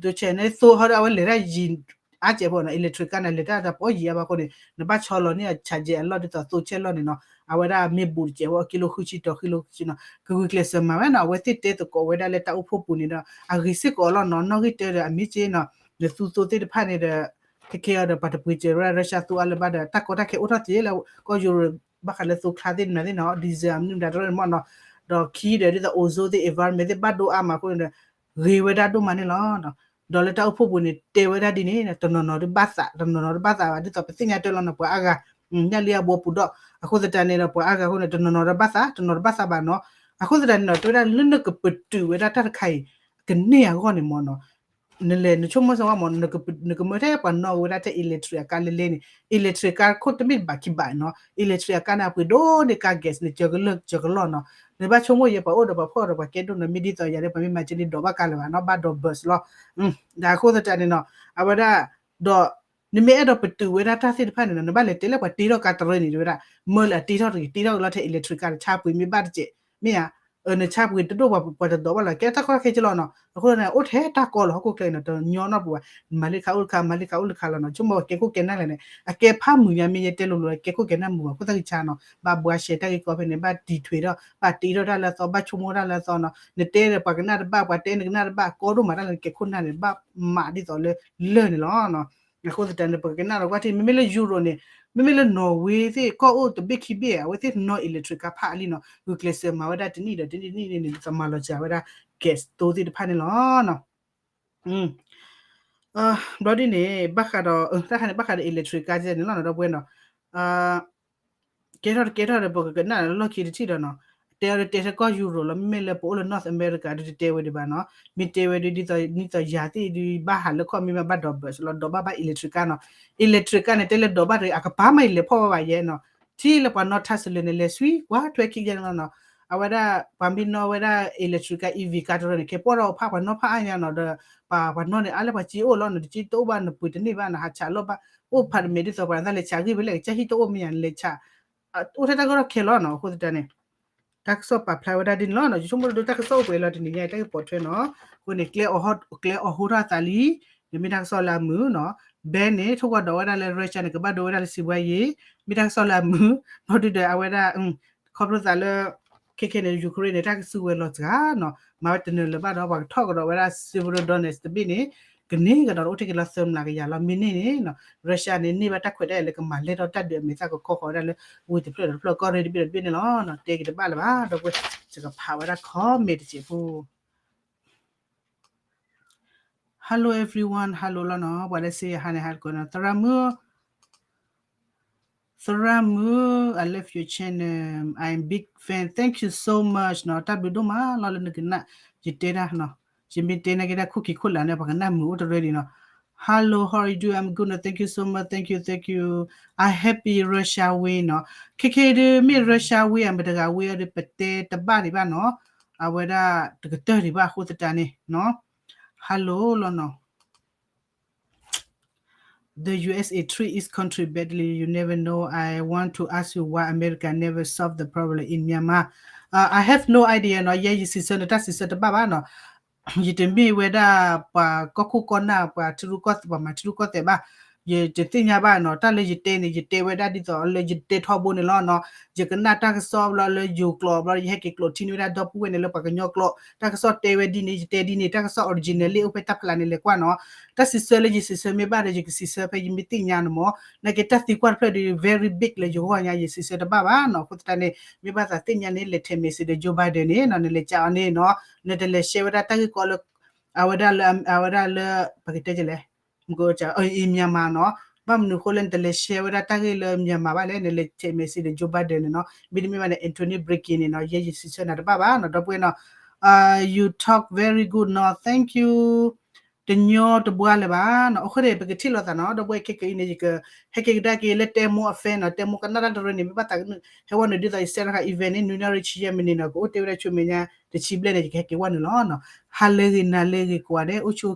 သိဆဲးန့ၣ် သိဟီဒီးအဝဲလဲၤတၢ်ယံၤ အါကဲးဖိနီၤ electric ကါန့ၣ် လဲၤတၢ်တပီၢ်ယံၤအါဘၣ်အဃိန့ၣ် နဘၣ်ဆီလီၤန့ၢ်အီၤ charge အလီၢ်ဒ်သိးသိဆဲးလီၢ်န့ၣ်နီၤ အဝဲဒၣ်မ့ၢ်ဘူးတကဲးဖိ အကံလိဃုဆံတီၤဃံလိဃုဆံနီၤ ကဂုာ်ကျဲးစၢးမၤဝဲနီၤ အဝဲသ့ၣ်တဲသကိးဝဲဒၣ်လၢတၢ်အိၣ်ဖှိၣ်ပူၤန့ၣ်ဒီး အဂ့ၤစ့ၢ်ကီးလီၤနီၤ နီၣ်ဂံၢ်တၢဒီးအမ့ၢ်က့နီၤ နသူသိသ့ၣ်တဖၣ်န့ၣ်ဒီး ခဲခဲအံၤဒီးပှၤတပှ့ၤစၢၤဝဲဒၣ် Russia သူအါလၢၤဘၣ်ဒီး တၢ်ကီတၢ်ခဲအိၣ်ထီၣ်သ့လၢကီၢ်ယူရိၤ ဘၣ်ဃးလၢသိချါသ့ၣ်မနုၤသ့ၣ်နီၤ diesel မနုၤမတၤတရၢန့ၣ်မီၢ်နီၤ ဒီးခံဒီးဒ်သိး ozone သ့ၣ် environment သ့ၣ်ဘၣ်ဒိအါမးအဃိန့ၣ်ဒီး ဂ့ၤဝဲဒၣ်ဒိၣ်မးန့ၣ်လီၤ. ဒီးလၢတၢ်အိၣ်ဖှိၣ်ပူၤန့ၣ် တဲဝဲဒၣ်ဒ်န့ၣ် တနီၤနီၤဒုးဘၣ်သး တနီၤနီၤဒုးဘၣ်သးဘၣ် ဒ်သိးပသ့ၣ်ညါတၢ်လီၤနီၤ ပှၤအါဂၤ ညၣ်လံအဘိပူၤဒီး အဃိသတးန့ၣ်ဒီး ပှၤအါဂၤအဃိန့ၣ် တနီၤနီၤဒုးဘၣ်သး တနီၤဒုးဘၣ်သးဘၣ်နီၤ အဃိသတးန့ၣ်ဒီး တဲဝဲဒၣ်လၢနကပတုာ်ဝဲဒၣ်တၢ်တခါအံၤ ကန့ၢ်အဂီၢ်န့ၣ်မီၢ်နီၤ နလဲၤနဆိကမိၣ်စၢ်ဝဲမီၢ် နကမၢထဲပှၤနီၣ်ဝဲဒၣ်ထဲ electric အကါလဲလဲန့ၣ် electric ကါခိၣ်တမ့ၢ်တဘၣ်ခံဘၣ်နီၤ electric အကါန့ၣ် အပှ့ၤဒိၣ်န့ၢ်ကါ gas န့ၣ် ကၢကလၢၢ်ကၢကလီၢ်နီၤ နဘၣ်ဆိကမိၣ်ယဲ ပှၤအိၣ်ဒီးပှၤဖှီၣ်ဒီးပှၤကဲဒိၣ်န့ၣ် မ့ၢ်ဒ်သိးယၤဒီး ပှၤမ့ၢ်မၤကဲန့ၣ်ဒိးဘၣ်ကါလၢၤဘၣ်နီၤ ဘၣ်ဒိး bus လီၤ ဒီးအဃိသတးန့ၣ်နီၤ အဝဲဒၣ် ဒီး နမ့ၢ်အဲၣ်ဒိးပတုာ်ဝဲဒၣ်တၢ်သ့ၣ်တဖၣ်န့ၣ်နီၤ နဘၣ်လဲၤတဲလၢပှၤတ့ထီၣ်ကါတရၢန့ၣ် တဲဝဲဒၣ် မၢလၢအတ့ထီၣ်တဂ့ၤ တ့ထီၣ်ကလီၤထဲ electric ကါတဆါပှ့ၤမ့ၢ်ဘၣ်တကဲး မ့ၢ်ဧါ နဆါပှ့ၤတဒိၣ်ပှၤ ပှၤတဒိးဘၣ်လီၤ ကဲတၢ်ကီတၢ်ခဲကလီၤနီၤ အဃိန့ၣ် အိၣ်ထဲတၢ်ကီလီၤ ဟီၣ်ခိၣ်ချၢအံၤနီၤ တညီနီတပူၤဘၣ် မၤလံခါအိၣ်လံခါ မၤလံခါအိၣ်လံခါလီၤနီၤ ဆိကမိၣ်ပှၤကဲခိၣ်ကဲနၢ် လဲၣ်န့ၣ် အကဲဖးမုာ်ညါ မ့ၢ်ယတဲလိၤလိၤ ကဲခိၣ်ကဲနၢ်မုာ်ဘၣ် ခိၣ်သၣ်ဂံၢ်ဆါနီၤ ဘၣ်ဘှါရှဲတၢ်ဂ့ၢ်ကီဖဲန့ၣ် ဘၣ်တံၤထွဲဒီး ဘၣ်တ့ထီၣ်တၢ်လၢအသီ ဘၣ်ဆိကမိၣ်တၢ်လၢအသီနီၤ နတဲဒီးပှၤကနၣ်တဘၣ် ပှၤတဲနကနၣ်တဘၣ် ကီဒိၣ်မးတၢ်လၢနကဲခိၣ်နၢ်န့ၣ် ဘၣ်မးဒ်သိးလၢလၢၢ်န့ၣ်လီၤ အဃိသတးန့ၣ် ပကကနၣ်ဒီးကွၢ်ထံ မ့မ့ၢ်လၢ Europe န့ၣ် မ့မ့ၢ်လၢ Norway သ့ၣ် ကီၢ်အိၣ်တဘ့ၣ်ခံဘ့ၣ် အဝဲသ့ၣ်နီၣ် electric ကါဖးအါလံနီၤ ဂုာ်ကျဲးစၢးမၤဝဲဒၣ်တနံၣ်ဒီးတနံၣ်တနံၣ်န့ၣ် ဒ်သိးမၤလီၤစှၤဝဲဒၣ် gas သိသ့ၣ်တဖၣ်န့ၣ်လီၤ ဘျီဒ်န့ၣ် ဘၣ်ဃးဒီး တၢ်ခါန့ၣ် ဘၣ်ဃးဒီး electric ကါန့ၣ်လီၤနီၤ ဒီပုၢ်ဝဲၢ်နီၤ ကဲထီၣ်တကဲထီၣ်ဒီး ပကကနၣ်လီၢ်ခံတထံၣ်ဒီးနီၤ တဲအီၤဒီးတဲထဲကီၢ်ယူရိၤလီၤ မ့မ့ၢ်လၢပအိၣ်လၢ North America ဒုးတတဲဝဲဒံးဘၣ်နီၤ မ့ၢ်တဲဝဲဒ်သိး ဒ်သိးယၤသ့ၣ်ဒုးဘၣ်ဟးလၢခီၣ်မ့ၢ်ဘၣ်ဘၣ်ဒီး bus လီၤ ဒိးဘၣ်ဘၣ် electric ကါနီၤ electric ကါန့ၣ် တဲလၢဒိးဘၣ်တဂ့ၤ အကပၤမးယလဲၤဖီၣ်ဝဲဘၣ်ယဲနီၤ ထံၣ်လၢပှၤနီၣ်ထါစလဲၤန့ၣ် လဲၤဆွံ ကွၢ်ထွဲခံကဲန့ၣ်လီၤနီၤ အဝဲဒၣ် ပှၤမ့ၢ်နီၣ်ဝဲဒၣ် electric ကါ E V ကါတရၢန့ၣ် ကဲပှီၢ်ထီၣ်ဖး ပှၤနီၣ်ဖးအါညါနီၤ ဒီး ပှၤနီၣ်န့ၣ် အါလၢပှၤစ့အိၣ်လီၤနီၤ တစ့တအိၣ်ဘၣ် နပှ့ၤတန့ၢ်ဘၣ် နဟးဆးလီၢ်ဘၣ် အိၣ်ဖးတမဲာ်ဒ်သိးပှၤနသးလဲၤဆးဂံၢ်ဖဲလဲၣ် ကစၢ်ဟံၣ်တအိၣ်မ့ၢ်ယၤ နလဲၤဆး အိၣ်ထဲတၢ်ကီတၢ်ခဲလီၤနီၤ အဃိသတးန့ၣ် တၢ်ကစီၣ်ပာ်ဖျါဝဲဒၣ်ဒ်န့ၣ်လီၤနီၤ ယဆိကမိၣ်ဒ်တၢ်ကစီၣ်အိၣ်ပှဲၤလီၤတနံၤညါအံၤ တၢ်ဂ့ၢ်ပိာ်ထွဲနီၤ အဃိန့ၣ် ကျဲအီၤဟိထီၣ်အသးလံ ဒီးမ့ၢ်တၢ်ကစီၣ်လၢအမုာ်နီၤ ဘဲန့ၣ် ထိၣ်ကွၢ်ဒီးဝဲဒၣ်လၢ Russia န့ၣ် ကဘၣ်ဒိဝဲဒၣ်လၢစံးဘှါယ့ မ့ၢ်တၢ်ကစီၣ်လၢအမုာ် ဘျီဒုဒီးအဝဲဒၣ် ခီဖျိသးလၢ ခဲခဲန့ၣ် Ukraine န့ၣ် တၢ်ကစုကဝဲၤလီၤစှၤနီၤ မၤဝဲတနၢၤလၢၤဘၣ်ဒီး ပှၤကထီၣ်ကဒီးဝဲဒၣ် Severodonetsk တဘ့ၣ်န့ၣ် ကန့ၢ်ကဒီးတအိၣ်ထဲက့ၤလီၤသၢမျးကယၤလီၤ. မ့ၢ်န့ၢ်န့ၣ်နီၤ Russia န့ၣ် န့ၢ်ဘၣ်တၢ်ခွဲးတၢ်ယာ်လၢကမၤလဲၢ်ထီၣ်တၢ်ဒုးအမဲာ်သၣ်ကခီဃီၤဝဲဒၣ်လၢ ဝ့ၢ်တဖျၢၣ်ဒီးတဖျၢၣ် ကီၢ်ရ့ၣ်တဘ့ၣ်ဒီးတဘ့ၣ်န့ၣ်လီၤ. တဲက့ၤတဘၣ်လၢၤဘၣ် ဒီပုၢ်ဝဲၢ် ယကဖးဝဲဒၣ် comment တစဲးဖိ Hello everyone, hello လီၤနီၤ ပှၤလၢစ့ယဟါန့ၣ် ဟါတကီနီၤ သရၣ်မုၣ် သရၣ်မုၣ် I love your channel, I'm big fan, thank you so much နီၤ တၢ်ဘျုးဒိၣ်မးလီၤလၢနကနၣ် ယတဲဒၣ်နီၤ ယမ့ၢ်တဲနာ်က့ၤဒၣ်ခိၣ်ခံခိၣ်လၢ်န့ၣ် ပှၤကနၣ်မုာ်အိၣ်တရၢဒံးနီၤ Hello, how are you doing? I'm good, thank you so much, thank you, thank you. I happy Russia win နီၤ ခဲခဲဒုးမ့ၢ် Russia win အမတဂၤဝ့အီၤဒီး ပတဲတဘၣ်ဒံးဘၣ်နီၤ အဝဲဒၣ်တကတၢၢ်ဒံးဘၣ်အဃိသတးန့ၣ်နီၤ Hello လီၤနီၤ The U S A treat its country badly. You never know. I want to ask you why America never solve the problem in Myanmar. Uh, I have no idea နီၤ ယဲယစံးဆၢနတၢ်စံးဆၢတဘၣ်ဘၣ်နီၤ ယတမ့ၢ်ဝဲဒၣ်ပှၤကီၢ်ခိၣ်ကီၢ်နၢ် ပှၤထံရူၢ်ကီၢ်သဲး ပှၤမၤထံရူၢ်ကီၢ်သဲးဘၣ် ယတသ့ၣ်ညါဘၣ်နီၤ တၢ်လၢယတဲန့ၣ် ယတဲဝဲဒၣ်ဒ်သိးလၢယတဲထီဘိန့ၣ်လီၤနီၤ ယကနၣ်တၢ်ကစီၣ်ဘျီလၢယိၤကျိာ်ဘျီ ယဟဲက့ၤကျိာ်ထံန့ၢ်ဝဲဒၣ်ဒီပုၢ်ဝဲၢ်န့ၣ်လၢပှၤကညီကျိာ် တၢ်ကစီၣ်တဲဝဲဒ်န့ၣ် ယတဲဒ်န့ၣ် တၢ်ကစီၣ် original လံ အိၣ်ဖဲတၢ်ဖျါန့ၣ် လဲၤကွၢ်နီၤ တၢ်စံးဆၢလၢယစံးဆၢမ့ၢ်ဘၣ်ဒီး ယကစံးဆၢဖဲယမ့ၢ်သ့ၣ်ညါန့ၣ်မၢ် နာ်က့တၢ်သံကွၢ်တဖျၢၣ်ဒီး very big လၢယဂီၢ်ညါ ယစံးဆၢတဘၣ်ဘၣ်နီၤ အဃိသတးန့ၣ် မ့ၢ်ဘၣ်သးသ့ၣ်ညါန့ၣ် လဲၤထဲး message ဒီး Joe Biden န့ၣ်နီၤ နလဲၤကးအီၤန့ၣ်နီၤ နတလဲၤ share ဝဲဒၣ်တၢ်ဂ့ၢ်ကီလၢ အဝဲဒၣ်လၢ အဝဲဒၣ်လၢ ပကတဲလဲၣ် မ့ၢ် Myanmar နီၤ ဘၣ်မနုၤအဃိလၢနတလဲၤ share ဝဲဒၣ်တၢ်ဂ့ၢ်လၢ Myanmar ဘၣ်လဲၣ် နလဲၤထဲး message ဒီး Joe Biden န့ၣ်နီၤ မ့တမ့ၢ်ဘၣ်န့ၣ် Antony Blinken န့ၣ်နီၤ ယဲယစံးဆၢနၤတဘၣ်ဘၣ်နီၤ ဒီပုၢ်ဝဲၢ်နီၤ You talk very good နီၤ thank you တညီတဘှါလၢၤဘၣ်နီၤ အဃိန့ၣ် ပကထံၣ်လိာ်သးနီၤ ဒီပုၢ်ဝဲၢ် ခဲကနံၣ်အံၤန့ၣ် ယက ဟဲက့ၤကဒါက့ၤလၢတဲမိၢ်အ fan နီၤ တဲမိၢ်ကနၣ်တၢ်တရၢန့ၣ် မ့ၢ်ဘၣ်သးကနုာ် ဟဲဝဲနုာ်ဒ်သိးယစဲးတခါ event န့ၣ် နွံနၣ်ရံၣ်ဆံယဲၢ်မံးနံးနီၤ ကအိၣ်တ့ၢ်ဝဲဒၣ်ဆူမဲာ်ညါ တဆံဘျဲၣ်န့ၣ် ယကဟဲက့ၤဝဲနုာ်လီၤနီၤ ဟါလၢဂ့ၤ နၤလၢဂ့ၤ ကိးဂၤဒဲး အိၣ်ဆူၣ်အိၣ်ချ့